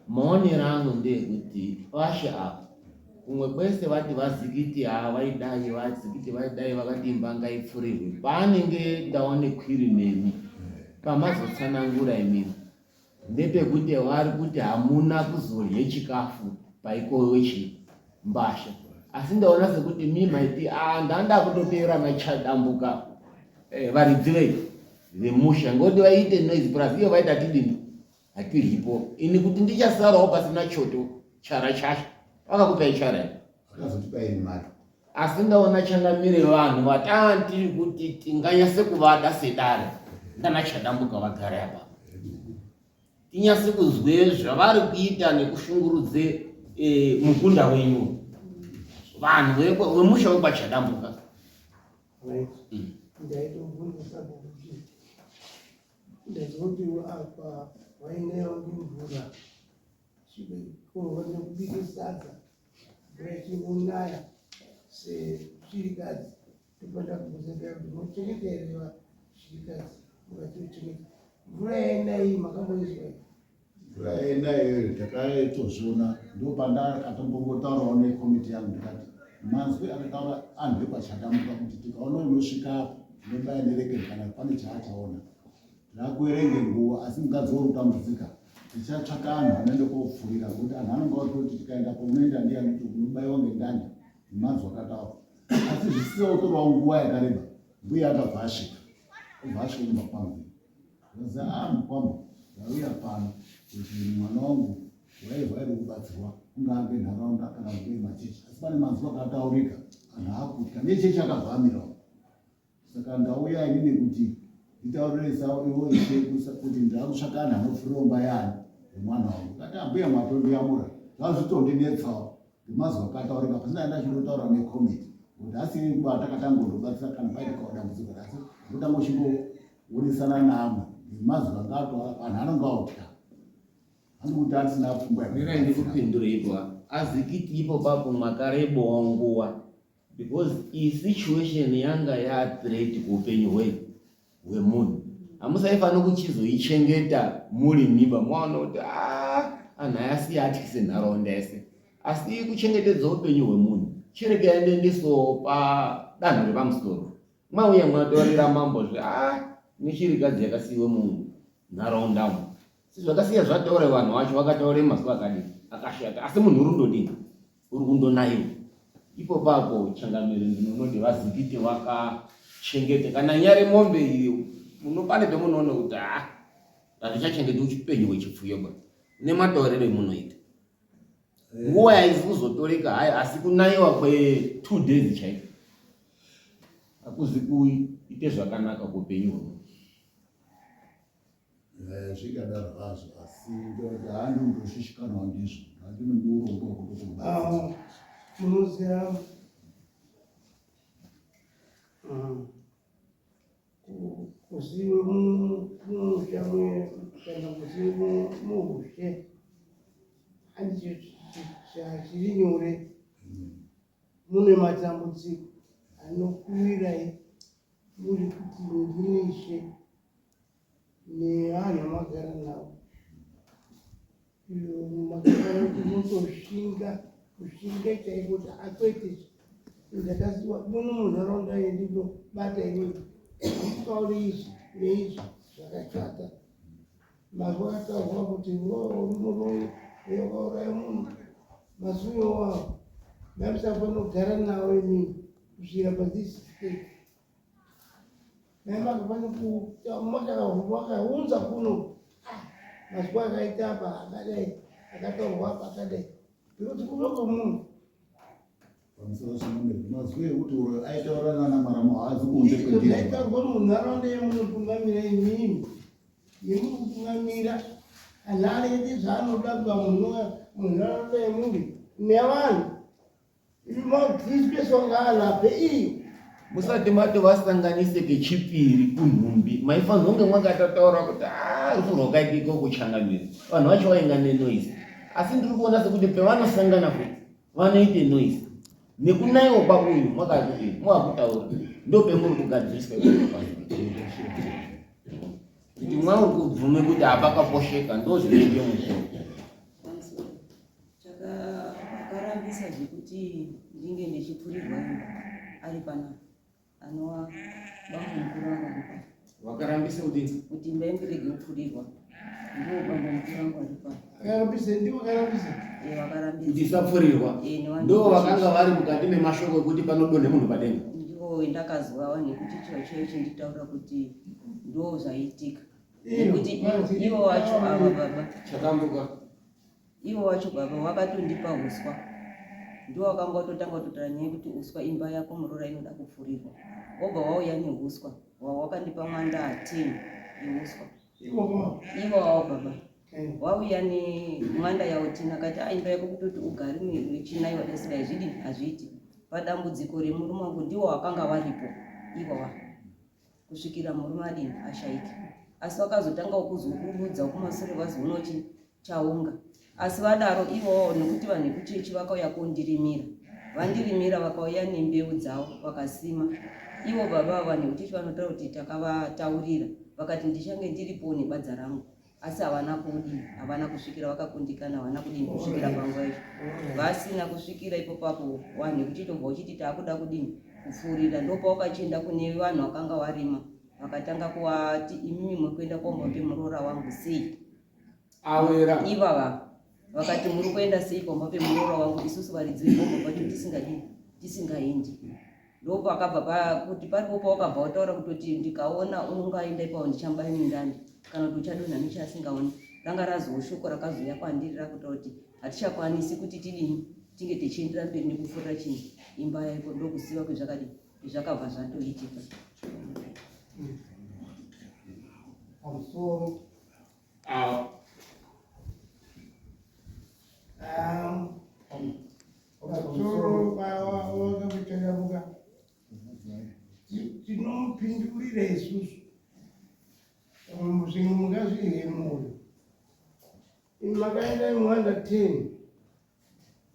maonero angu ndeyekuti vashe apa Kumwe kwese vati vazikiti haa vaidai vazikiti vaidai vakati imba ngaipfurirwe paanenge ndaone kwiri nemi pamazotsanangura imimi ndepekuti vari kuti hamuna kuzorye chikafu paikowe chi mbasha asi ndaona sekuti mi maiti ah ndanda kutoteera nachadambuka eh, varidzi vei vemusha ngoti vaite noise plus iyo vaita tidini hatiripo ini kuti ndichasarawo pasina choto chara chasha vakakupai chara Akazotipa ini mari. Asi ndaona changamire vanhu vatantiri kuti tinganyase kuvada sedare ndana chadambuka vagare apa tinyase kuzwe zvavari kuita nekushungurudze e, mukunda wenyu vanhu vemusha wekwachadambuka Ndaitobvunza kuti ndazopiwa apa wainewa ngemvura chikohwa nekubika sadza mvura ichingonaya seshirikadzi topanda kubvunza kuti munochengeta here vashirikadzi mukatochengeta mvura yaenda iyi makamboizwa here mvura yaenda iyoyo takaitozviona ndopandakatombongotaurawo nekomiti yangu ndikati manzwi akataura anhu ekwachadamuka kuti tikaona unosvika apo tinobaya nerekeni kana pane chaachaona Rakuerenge nguva asi mukadzi uri kutambudzika tichatsvaka anhu anoenda kopfurira ngokuti anhu anonga ototi tikaenda kwaunoenda ndiyani kuti unobaiwa ngendanda nemanzwi akataura asi zvisina kutorawo nguva yakareba mbuya akabva asvika obva asvika kumba kwangu azi a ah, mukwambo ndauya pano kuti mwana wangu wairwa aida kubatsirwa kungaa ngenharaunda kana ngemachechi asi pane manzwi akataurika anhu akutya nechechi akabva amirawo Saka ndauya inini kuti nditaurire sawo iwo ishe kuti ndakutsvaka anhu anofuromba yani yemwana wangu. Kati ambuya matondiyamura zvazvitondinetsawo ngemazwi akataurika pasina enda chindotaura nekomiti kuti asiri nguva takatangondobatsira kana paitikawo dambudziko asi ndotanga uchimboonesana naamwe ngemazwi anga ataura vanhu anonga otya anokuti asina pfungwa Mirai ndikupindure ipo azikiti ipo papo makarebowa nguva because iyi situation yanga yathreat kuupenyu hwenyu hwemunhu hamusaifanira kuchizoichengeta muri miba maona kuti ah, anhu ayasiya atyise nharaunda yese asi kuchengetedza upenyu hwemunhu chiregai ndiendesewo padanho repamusoro mauya mwatorera mambo zve ah, nechirikadzi yakasiyiwe munharaunda umu sizvakasiya zvataure vanhu vacho vakataure mazuva akadii akashata asi munhu uri kundodii uri kundonaiwa ipo papo changamire ndinonoti vazikite vakachengete kana nyare mombe iyo munopane pemunoona kuti ha hazvichachengeti uchipenyu hwechipfuyo ba nematauriro emunoita nguva yaizi kuzotoreka hayo asi kunaiwa kwe two days chaiko hakuzi kuite zvakanaka kuupenyu hwemunhu Eh, zvikadaro hazvo asi ndoti handindoshishikanwa ndizvo handine muurombo wekutokubatsira ah, munoziva Kuzive mumusha kana kuzive muushe handicho chiri nyore. Mune matambudziko anokuwirai muri kuti ndini ishe nevanhu vamagara navo. Makataura kuti motoshinga kushinga chaiko kuti akwete ndakasiwa muno munharaunda yendinobata inini hamutauri izvi neizvi zvakashata mazwi akataurwa kuti uri muroyi wakauraya munhu mazwi iwawo maimusafanira kugara nawo inini kusvikira pathis state Makaunza kuno ah, mazwi akaita apa akadai akataurwa apa akadai because kuno kwemunhu pamusoro chimambe mazwi ekuti uyo aitaura nana maramo haazi kunze kwendira aitaurwa munharaunda yemunotungamira imimi yemunotungamira anhu zvaanoda kuva munharaunda yemuri nevanhu Musati mati vasanganise kechipiri kunhumbi maifanirwa kunge mwakatotaura kuti ah, rufu rwakaitika ikoko changamire. Vanhu vacho vainga nenoise, asi ndiri kuona sekuti pevanosangana futi vanoite noise nekunaiwa kwauyu mwakati mwakutaura ndopemuri kugadziriswa ikoko kuti mwauri kubvume kuti hapakaposheka ndozvinoite mukuru. Chakarambisa zvekuti ndinge ndichipfurirwa imba ari panapa anova bambo mukuru wangu ari pano. Vakarambisa kuti kuti imba yangu irege kupfurirwa ndiwo bambo mukuru wangu ari pano. Vakarambisa ndiwo vakarambisa. Eh, vakarambisa. Kuti isapfurirwa. Eh, nevanhu Ndo vakanga vari mukati memashoko ekuti panodonhe munhu padenga. Ndiwo ndakazwa vanhu kuti chiva chaicho nditaura kuti ndo zvaitika. Nekuti ivo vacho ava baba. Chakambuka. Ivo wacho baba wakatondipa uswa ndiwo wakanga watotanga kutotaura nyaya yekuti uswa imba yako muroora inoda kupfurirwa wobva wauya neuswa wawakandipa mwanda 10 yeuswa ivo wawo baba wauya nemwanda yawo 10 akati ah imba yako kutoti ugare uchinaiwa dasidai zvidini hazviiti padambudziko remurume wangu ndiwo wakanga waripo ivo wa kusvikira murume adini ashaike asi vakazotangawo kuzokududza kumasure vazoona chi chaunga asi vadaro ivowo nekuti vanhu vekuchechi vakauya kondirimira vandirimira vakauya nembeu dzavo vakasima ivo baba vanhu vekuchechi vanotaura kuti takavataurira vakati ndichange ndiripowo nebadza rangu asi havana kudii havana kusvikira vakakundikana havana kudini kusvikira panguva icho vasina kusvikira ipo papo vanhu vekuchitobva uchiti taakuda kudini kupfuurira ndopawakachienda kune vanhu vakanga varima vakatanga kuvati imimi muri kuenda kwamba pemuroora wangu sei awera ivava vakati muri kuenda sei pamba pemuroora wangu isusu varidzi vegomba pacho tisingadii tisingaendi ndopakabva kuti paripo pawakabva wataura kutoti ndikaona unonga aenda ipapo ndichamubaya mindandi kana kuti uchadonha nechasingaoni ranga razowo shoko rakazouya kwandiri rakutaura kuti hatichakwanisi kuti tidini tinge tichiendera mberi nekupfurira chinhu imba yaiko ndokuziva kwezvakadii zvakabva zvatoitika pamusoro Pamusoro pawakakuchangamuka tinomupindurira isusu zvimwe mungazvihe moyo makaenda imwanda 10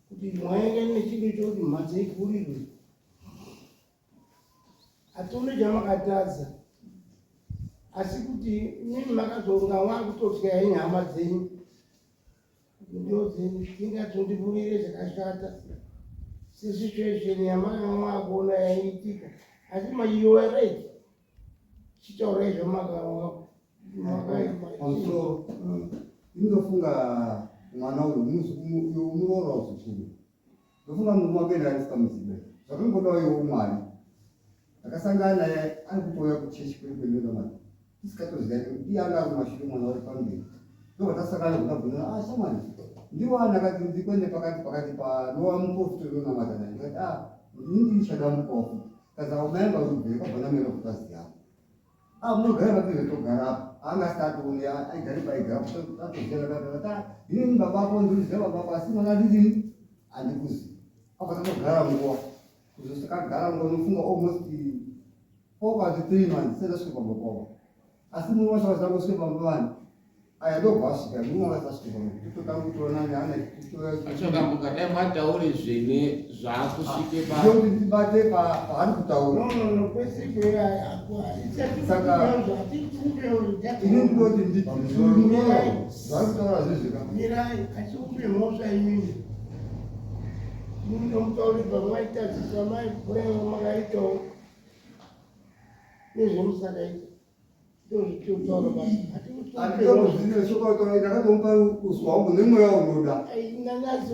kuti mwainge nechido chokuti mhatso ivhurirwe Hatione chamakatadza asi kuti imimi makazonga makutotya henyu hama dzenyu ndio dzingatondiburire zvakashata sesituation yamakanga makuona yaiitika asi you were right chitaurai zvamakapamusoro inofunga mwana uyu muroora uzukuru Ndofunga murume wake ndandisikamuzive. Zvakangodawo iwo Mwari. Ndakasangana naye ari kutouya kuchechi kwedu kwendinonamata. Tisikatoziyani iye anga ari kumashure mwana wari pamberi. Ndobva tasangana ndikabvunzana ah shamwari ndiwo ani akati ndikwende pakati pakati pa ndowa muprofita ndinonamata naye ndikati ah ini ndiri chadambukawo futi. Kaza umaemba urubvei kwabva namera kutaziyana. Ah, munogara papi togara apa anga asati atoone aigare paaigara atoziyana kati ah inini baba ako ndiriziva baba ako asi mwana ndidini handikuzivi apa tatogara nguva kuzosakagara nguva unofunga almost Pokati 3 months sendasvika pamba pavo, asi murume wacho akazangosvika pamba vanhu aya ndobva asvika, murume wakati asvika pamba tototanga kutoonana ana. Achakambuka, dai mwataure zvene zvaakusvike pa Kuti ndibate paari kutaura. No, kwese Saka, ini ndinoti nditi zvaari kutaura zvezvika. Mirai, asi mhosva imini munomutauri pamaitadzisa maibhuya makaitawo nezvemusakaita, ndozvitiotaura basi. Handitombozvine shoko, ndakatomupa uswa wangu nemweya unoda. Nanasi.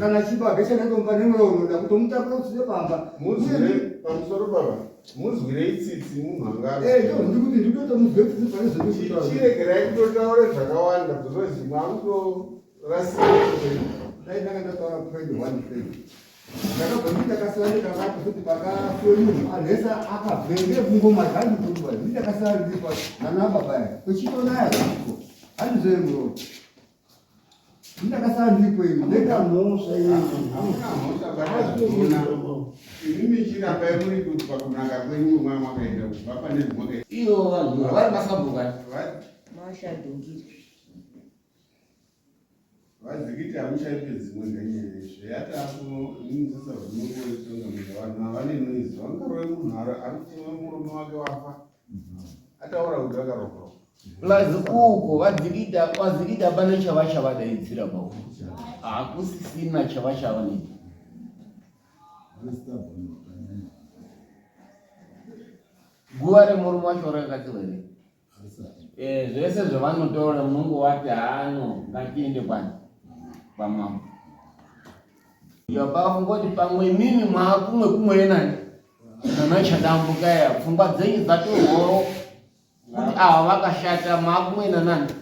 Kana chiba gesha ndatomupa nemweya unoda kutomutakura kusvike pamba. Muzwire pamusoro baba, muzwirei tsitsi munhu anga Ndo ndikuti nditotomuzwe tsitsi pane zvekuti. Chiregerai kutotaura zvakawanda because makutorasira. Dai ndanga ndataura point one thing, ndakabva ndi ndakasara ndikavapa kuti pakafiwe munhu, anhu ese akabvenge kungoma zvandikutuva, ndi ndakasara ndiripa nana baba ya kuchitonaya zviko handizvo muro, ndi ndakasara ndiripo ini ndega. Mhosva. Hamuna mhosva batazvona imimi, chirambai muri kuti pakunaka kwenyu mwa makaenda kubva pane zvimwakaita. Iyo vanhu vari masabhuka. Mashadhungiri. Vadzikiti, hamuchaipe dzimwe nganyaya zveyatapo inisasabvunongoitonga vanhu havane noise, vangarove munhu ari kuchema murume wake wafa, ataura kuti akarohwa. Plus uko vadzikita vadzikita, hapana chavachavadaidzira pau, hakusisina chavachavanoita. Vari stubborn vakanyanya. Guva remurume wacho rakagadzirwa here? Harisati. Zvese zvavanotaura munongovati hano, ngatiende kwani kwamambo. Yapafungoti pamwe mimi maakumwe kumwe nani nana Chadambuka ya pfungwa dzenyu dzatorwawo kuti ava vakashata, maakumwe nanani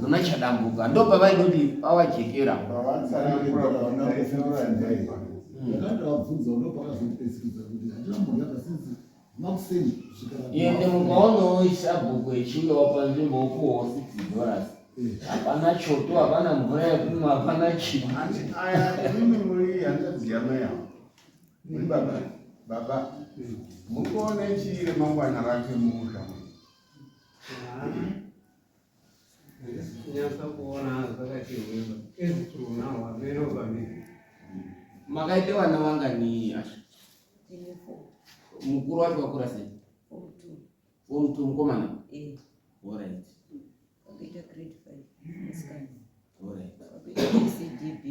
nana Chadambuka, ndo pavaidoti pavajekera. Pavatsanangura kuti taitaura ndei. Ndakandavabvunza, ndo pakazondipesiridza kuti handina mhuri yakasinzi makuseni kusvika. Ende mukaonawo sabhuku echiuyawo panzvimbo okuwawo $60, hapana choto, hapana mvura yekumwa, hapana chii. Aya imimi muri hanzvadzi yamai avo, muri baba, baba muri kuona chii remangwana rake mumusha? Handisi kunyatsa kuona zvakati hweba as to now, hameno pamiri. Makaite vana vangani, Asha? Tine four. Mukuru wacho wakura sei? Form two. Form two mukomana? Eh. Alright. Wakaita grade 5 musikana. Alright. Wakaita ECDB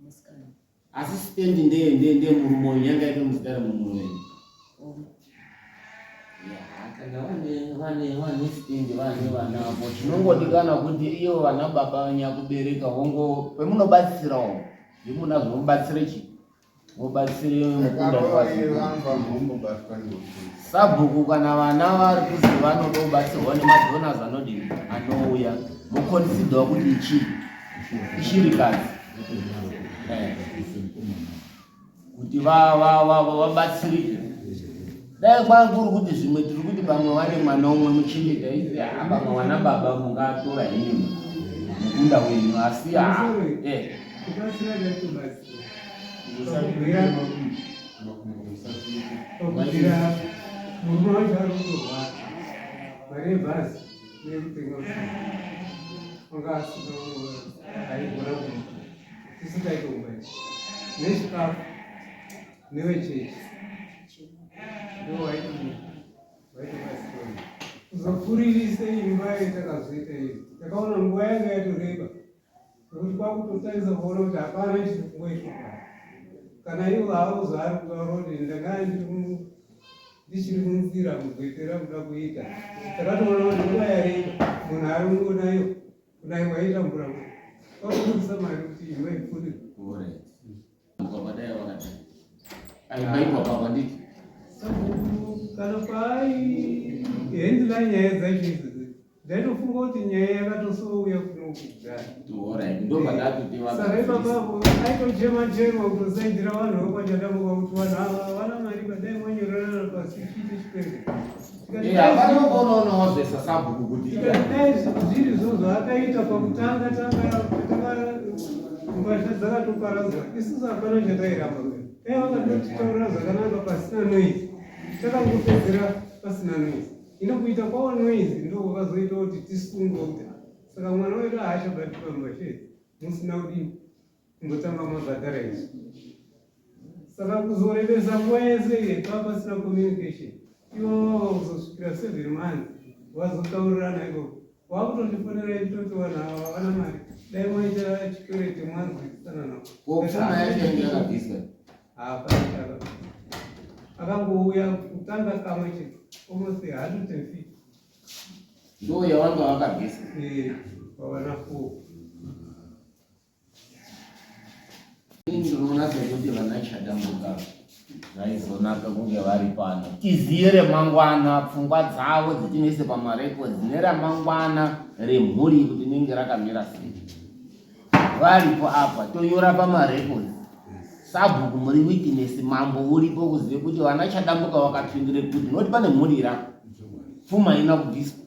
musikana. Asi stand ndeye murume uyu yanga iri muzita remurume wenyu? Oh. Ya, kana vane stand, vane vana avo, chinongodikana kuti ivo vana baba vanyakubereka vongo pemunobatsirawo zvemunazvo, mubatsire chi mubatsire mukunda. Akarova mhombobatwa neupenyu. Sabhuku, kana vana vari kuzi vanoda kubatsirwa nemadonors anodini, anouya, moconsiderwa kuti ichi ishirikadzi, kuti vabatsirike. Dai kwanga kuri kuti zvimwe tiri kuti pamwe vane mwana umwe muchengeta isi, pamwe vana baba mungatora henyu mukunda wenyu, asi ha. Kubatsira ndatobatsira. Makumbo musafike. Pakubvira murume wacho ari kutorwara, mari yebhazi neyekutenga usina wanga asina, aigona kumupa tisingaitomupa nechikafu nevechechi ndo waitobatsira kuzopfuririsa imba yatakazoita izvi. Takaona nguva yanga yatoreba nekuti kwakutotarisa kuona kuti hapana chiri kungoitwa pano. Kana ivo havo zvaari kutaura kuti ndanga ndichiri munzira mugwetera kuda kuita, takatoona kuti nguva yareba, munhu ari kungonayo kunaiwa aita mvura, kwakubudisa mari kuti imba ipfurirwe. Alright. Mukabadai wakadai. Aibaitwa papa nditi. Sabhuku kana paai handle nyaya dzacho idzodzo, ndaitofunga kuti nyaya yakatosouya kuno kudhara. Alright. Ndo pandati. Saka ipapapo aitochema chema kutosaidzira vanhu vekwaChadambuka kuti vanhu ava havana mari, badai mwanyorerana pasi chiite chipere. Hapana unoonawo zvesa sabhuku kuti Tikati dai zviri zvo zvaakaita pakutanga tanga tanga mbatya dzakatoparadzwa, isusu hapana chatairamba. Dai vakatotitaurira zvakanaka pasina noise. Takangopedzera pasina noise. Ino kuita kwawo noise ndokwakazoita kuti tisungwe kuti ah, saka mwana wedu haachabati pamashedzi musina kudini kumbotanga mabhadhara izvi. Saka kuzorebesa nguva yese iyi pava pasina communication. Ivo vava kuzosvikira 7 months vazotaurirana ikoko. Wakutondifonera ichitoti vanhu ava havana mari. Dai maita chikwereti mwanzwisisana navo. Ko pfuma yacho yange yakabviswa? Hapana chakabviswa. Akangouya kutanga kamwe chete almost 150. Ndo yawanga wakabvisa? Eh, pavana 4. Ndinoona sekuti vana Chadambuka zvaizonaka kunge vari pano tiziye remangwana pfungwa dzavo dzitinoise pamarekodzi neramangwana remhuri kuti rinenge rakamira sei varipo apa tonyora pamarekodzi sabhuku muri witness mambo uripo kuzive kuti vana Chadambuka vakapindure kuti noti pane mhuri ira pfuma ina kubviswa.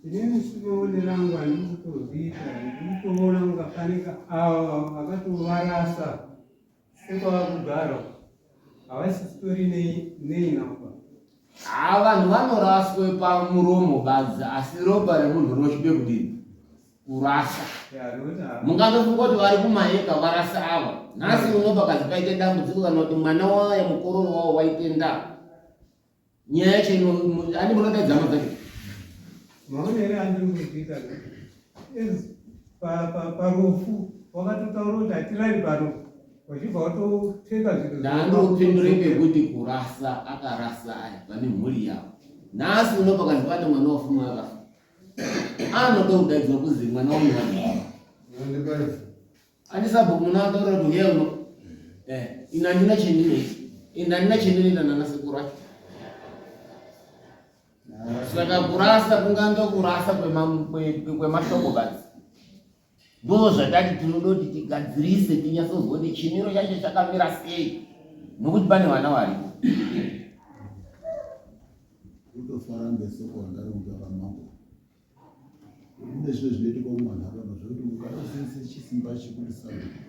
Inini semaonero angu handisi kutozviita, ndiri kutoona kunga fanika ava vakatovarasa sekwava kugara havasisitori nei napa. Haa vanhu vanoraswe pamuromo badzi asi ropa remunhu rinochipe kudini kurasa. Mungandofunga kuti vari kumayeka varasa ava nhasi uno pakazi paite dambudziko kana kuti mwana waye mukororo wawo waite ndaa nyaya yacho ani munodaidza hama dzacho maonere andiri kuziita parufu wakatotaura kuti hatirari pano wachibva watopfeka zvinhu ndandopindure pekuti kurasa akarasa aya pane mhuri yavo nhasi uno pakanzi pane mwana wafuma akafa anoda kudaidzwa kuzi mwana wangu Ani sabhuku munoataura kuti huyai uno. Eh, ini handina chendinoita. Ini handina chendinoita nana sekuru acho. Saka kurasa kunganga kurasa kwemashoko badzi. Ndoo zvatati tinoda kuti tigadzirise tinyatsozwa kuti chimiro chacho chakamira sei nokuti pane vana varipo. Kutofara ngesoko randari kutaura mambo. Kune zvimwe zvinoitika mumanharaunda zvekuti ukatoshandisa chisimba chekuti sabhuku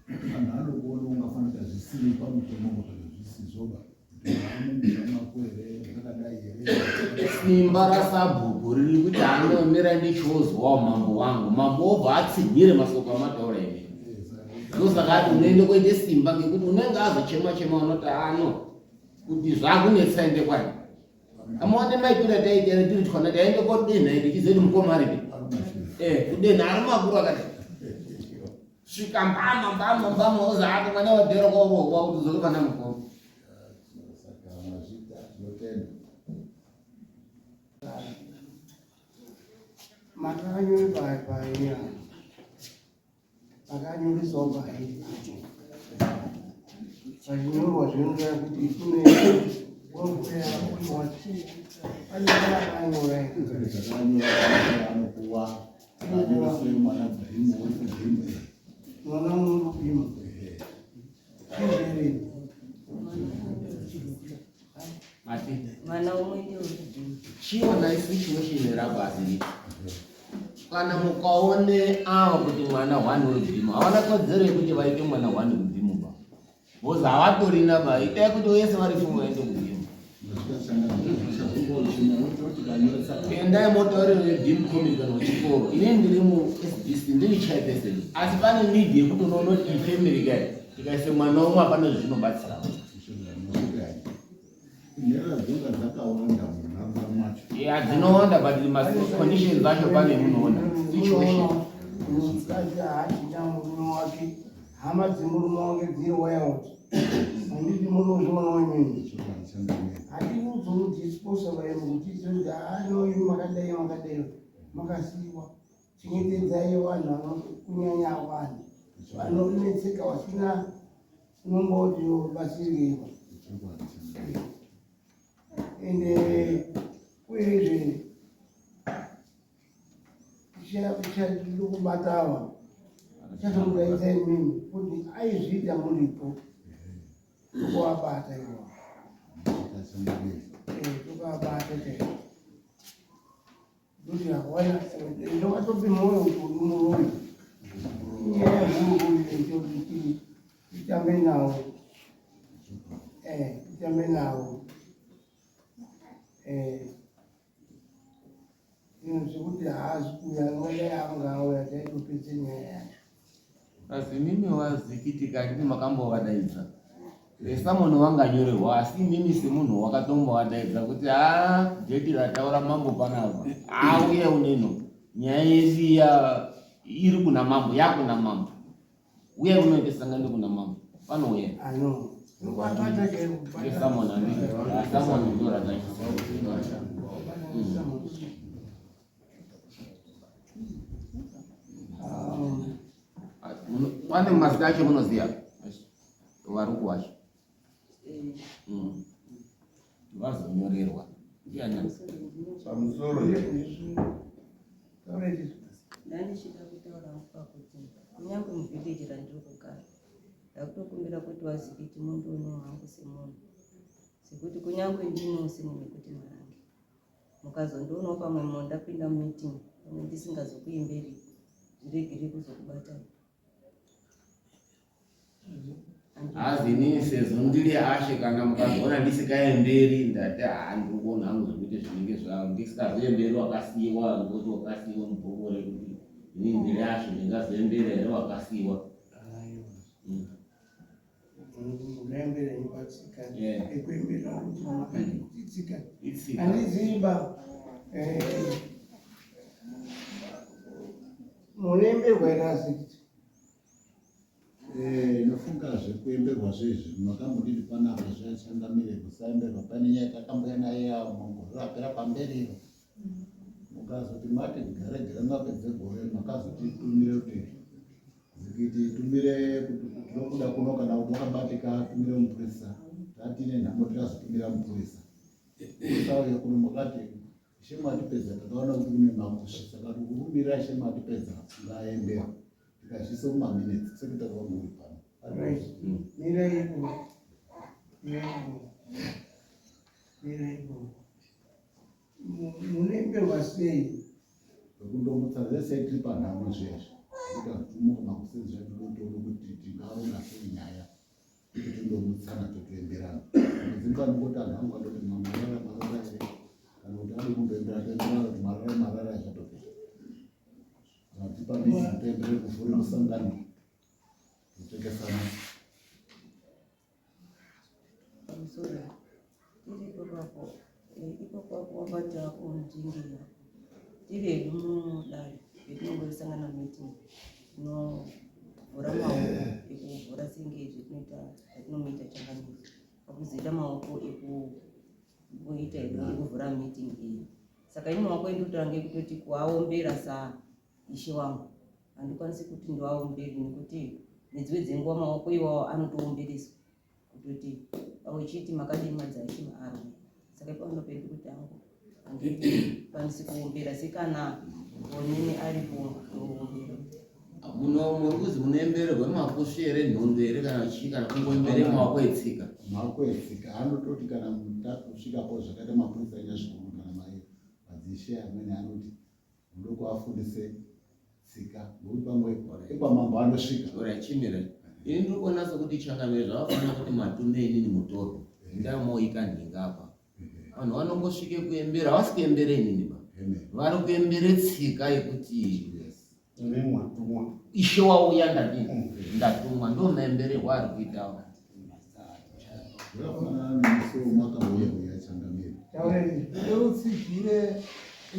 vanhu anokuona ungafanira zvisiri pamutemo kana zvisizvoba mako here zvakadai here. Simba rasabhuku riri kuti anomira ndichozwawo mambo wangu, mambo obva atsinhire masoko amataura imi. Ndosaka ati unoende kuite simba ngekuti unenge azochema chema unoti ano kuti zvakunetsa ende kwani. Amaone maitira taita here tiri twana taende kodenha ende tichiziva kuti mukoma aripi. Eh, kudenha ari makuru akadai. Svika mbama mbama mbama oza hako mwana wadhero kwarohwa kuti uzoke pana mukoma. Saka mazvita tinotenda. Makanyora paiya. Akanyoresawo pahead pacho pachinyorwa zvinoreva kuti kune pane akanyora anopuwa anyoreswe mwana bhimu wekubhimu mwana unobhima chizvere Mwana umwe ndiye uri kubhima. Chiona situation rabasi kana mukaone ava kuti mwana hwani webhimu havana kodzero yekuti vaite mwana hwani webhimu ba bcause havatorina ba itai kuti wese vari fumu vaende kubhimu endai motaurira vebhimu committee kana wechikoro ini ndiri musbc ndiri chairperson asi pane need yekuti unoona kuti ifamily kai tikaise mwana umwe hapana zvinobatsira Nherera dzinonga dzakawanda munharaunda macho. Yeah, dzinowanda but maconditions acho pane munoona situation. Mukadzi haachina murume wake, hama dzemurume wake dziri wild. Handiti munozvionawo imimi. Hatidi kuzomudisposa vaimwe kuti izvozvi haano imi makadai makadai makasiiwa. Chengetedzai vanhu vano kunyanya vanhu vanonetseka vasina unomboti batsirwa ende uyezve kubata ava chazomudaidza imimi kuti aizviita muripo tokuabata iwa tokuabata chaizvo kuti hawana ndokatopi mwoyo kuti uri muroyi inyaya huru kuti Titambe nawo. Eh, titambe nawo. Eh. Zvinhu zvekuti haazi kuuya angadai anga auya taitopedza nyaya yacho. Asi imimi wazikiti kani makambovadaidza samoni wanganyorerwa asi imimi semunhu wakatombovadaidza kuti haa dheti rataura mambo panapa auye uneno nyaya yedu iya iri kuna mambo yakuna mambo uye unoite sangano kuna mambo panouya samoni samoni ndoradai Pane mazita acho munoziva varuku vacho mm. vazonyorerwa ndiani pamusoro ndandichida kutaura pakuti kunyange muvhileji randiri kugara ndakutokumbira kuti vaziviti mundionewo hangu semunhu sekuti kunyange ndinowo senemi kuti marange mukazondionawo pamwe mo ndapinda mumeeting pamwe ndisingazokuimberi zviregere kuzokubatai. Hazi inini sezvo ndiri ashe kana mukazoona ndisikaemberi ndati haa ndiri kuona hangu zvekuti zvinenge zvavo ndisikazoemberi wakasiiwa ngokuti wakasiiwa mubhuku rekuti inini ndiri ashe ndingazoembera here wakasiiwa. Unoembera ipatsika ekuembera kuti itsika handiziva munoemberwa here asi Ndofunga zvekuemberwa zvezvi makambodini panapa zvachangamire kusaemberwa pane nyaya takambuya naye mugore rapera pamberi iro mukazoti mati gare gare mapedze gore makazotitumire kuti Zikiti tumire tinokuda kuno kana kuti wakabatika tumire mupurisa tatine nhamo tikazotumira mupurisa usauya kuno makati ishe matipedza takaona kuti kune makushe saka tikukumbira ishe matipedza ngaembera tikazvisa mumaminitsi sekuita kwangu uri pano Munoemberwa sei? Kundomutsa zvese tiri panhamo zviya zvi kuita tumuka makuseni zviya tinotoona kuti tingaronga sei nyaya kuti tindomutsana totoemberana madzinga anongoti anhu angu andoti marara marara here kana kuti adi kumboembera toemberana kuti marara marara zvatopera kana tipa miti toembere kuvhure musangano totekesana Pamusoro tiri ipapo ipapo wabata kundingira tiri hedu mudare petinongosangana meeting tinovhura maoko ekuvhura senge zvetinoita zvatinomuita changamire pakuzoita maoko ekuita hedu ekuvhura meeting iyi saka ini maoko endotora ngekutoti kuaombera saa ishe wangu handikwanisi kuti ndivaombere nekuti nedzimwe dzenguva maoko iwawo anotoombereswa kutoti auchiti makadii madzishe maarume saka ipapo ndopendi kuti angu handikwanisi kuombera sekana onini aripo ndoombera. Muno muri kuzi munoembererwa makusvi here nhondo here kana chii kana kungoembere maoko etsika? Maoko etsika anototi kana takusvikapo zvakaita mapurisa enyazvikuru kana madzishe amweni anoti Mudoko afundise tsika nokuti pamwe ekwamambo anosvika. Ora chimira. Ini ndiri kuona sekuti changamire zvavafanira kuti matume inini mutorwa. Ndamoika nhinga apa. Vanhu vanongosvike kuembera havasi kuembera inini ba. Vari kuembere tsika yekuti ishe wauya ndadini ndatumwa ndo maembererwo ari kuitawo. Zvakafanana nemusi wemakauya uya changamire. Ndotsigire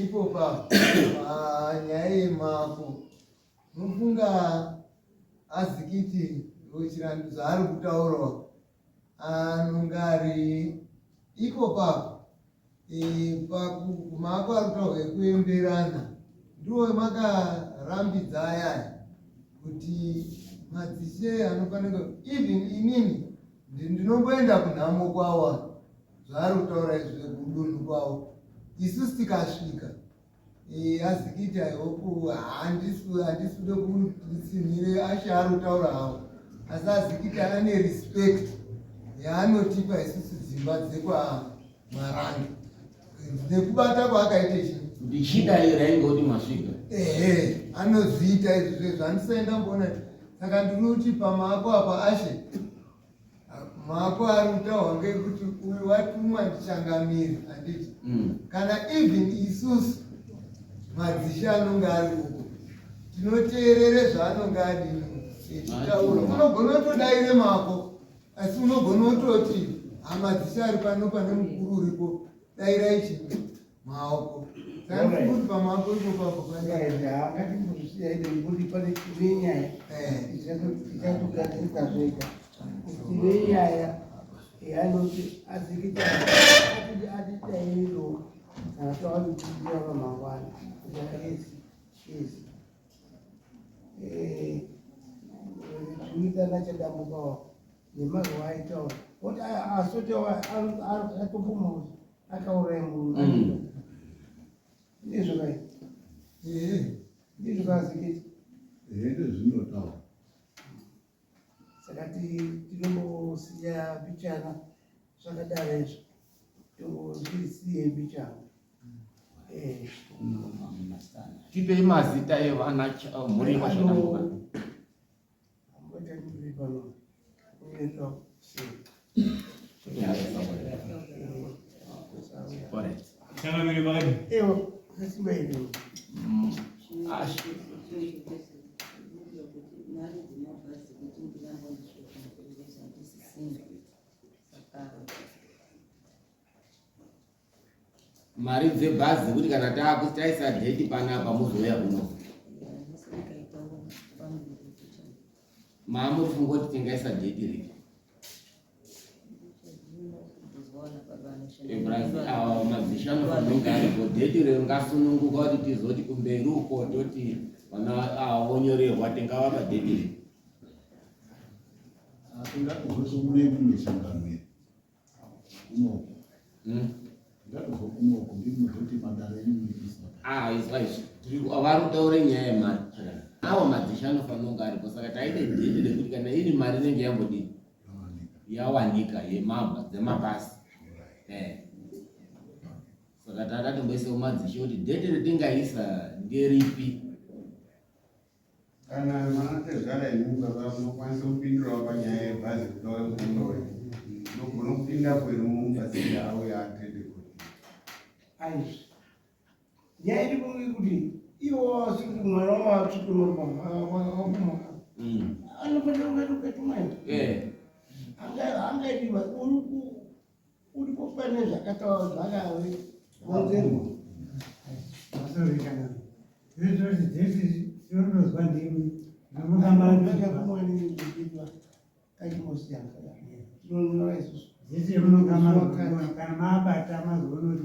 ipo panyaya yemako nofunga azikiti rochirandu zvaari kutaurawo anonga ari ipo papo e, pakumako ari kutaurwa ekuemberana ndiwo makarambidza ayaya kuti madzishe anofanira even inini ndinomboenda kunhamo kwawa zvaari kutaura izvi kudunhu kwavo isusu tikasvika eh, azikiti i hope handisi kude kutsinhire ashe ari kutaura hawo asi azikiti ane respect yaanotipa isusu dzimba dzekwaMarange nekubata kwaakaita chi ndichidai rainge kuti masvika ehe anozviita izvi zvezvo handisaenda mboona Saka ndinoti pamaako apa ashe maako ari kutaurwa ngekuti uyu watumwa ndichangamire handiti Kana even isusu madzishe anonge ari uko tinoteerere zvaanonge adini echitaura. Unogona kutodaire mako asi unogona kutoti hamadzishe ari pano pane mukuru uripo dairai chii maoko. Saka kuti pamaoko ipo papo ngatimbozvisiyai nekuti pane nenyaya ichatogadzirika zvega. Tine nyaya yanoti azikita atidairo kana tawabikira vamangwana esi esi zvinoita nachadambukawo nemazuva aitaura oti asote atobvuma kuti akauraya murume. Ndizvo kai ndizvo kaazikiti ndozvinotaura. Saka tinombosiya mbichana zvakadaro izvo, tombozvisiye mbichana. Tipei mazita evana mhuri yekwachadambuka. Changamire makadii? Ewa, kasimba iri. Ashe. Mari dzemabhazi kuti ndirambe ndisvika kuendesa handisisina, saka Mari dzebhazi kuti kana taakuti taisa dheti panapa muzouya kuno. Ndikaitawo pamberi ticha. Maamuri kungoti tingaisa dheti ripi? Brazil awa madzishe anofanira kunge aripo dheti ringasununguka kuti tizoti kumberi uko toti vana ava vonyorerwa tingavapa dheti ripi? Tingatozoti mune mimwe changamire kunoko. Tingatobva kunoko ndinozoti madare enyu munoitisa. Ah, izwa izvi. Tiri vari kutaura nyaya yemari. Awa madzishe anofanira kunge aripo saka taite dheti rekuti kana iri mari inenge yambodini yawanika yemabha dzemabhasi. Saka takatomboisawo madzishe kuti dheti retingaisa nderipi. Kana manatezvara imi baba munokwanisa kupindurawo panyaya yebhazi kuti auye kunowe unogona kupindapo iri mumubatsira auye atende kuti Aizvi nyaya iripo ngekuti iwo asiri kuti mwana wavatsvukunurwa wakumuka anofanira kunge kukatumwayo angaidiwa uripo pane zvakataura zvakave konzerwa. Zvinondozwa ndimi dzese munonga mazoona kana maabata mazoona kuti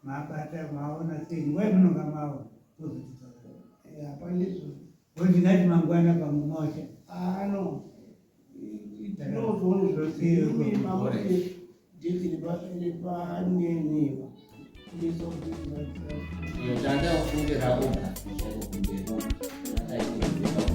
maabata maona sei nguva yemunonga maona mozotitaura. Ndingati mangwana pamwe maocha. Ano Tanda kufungira oga chaiko kumberi.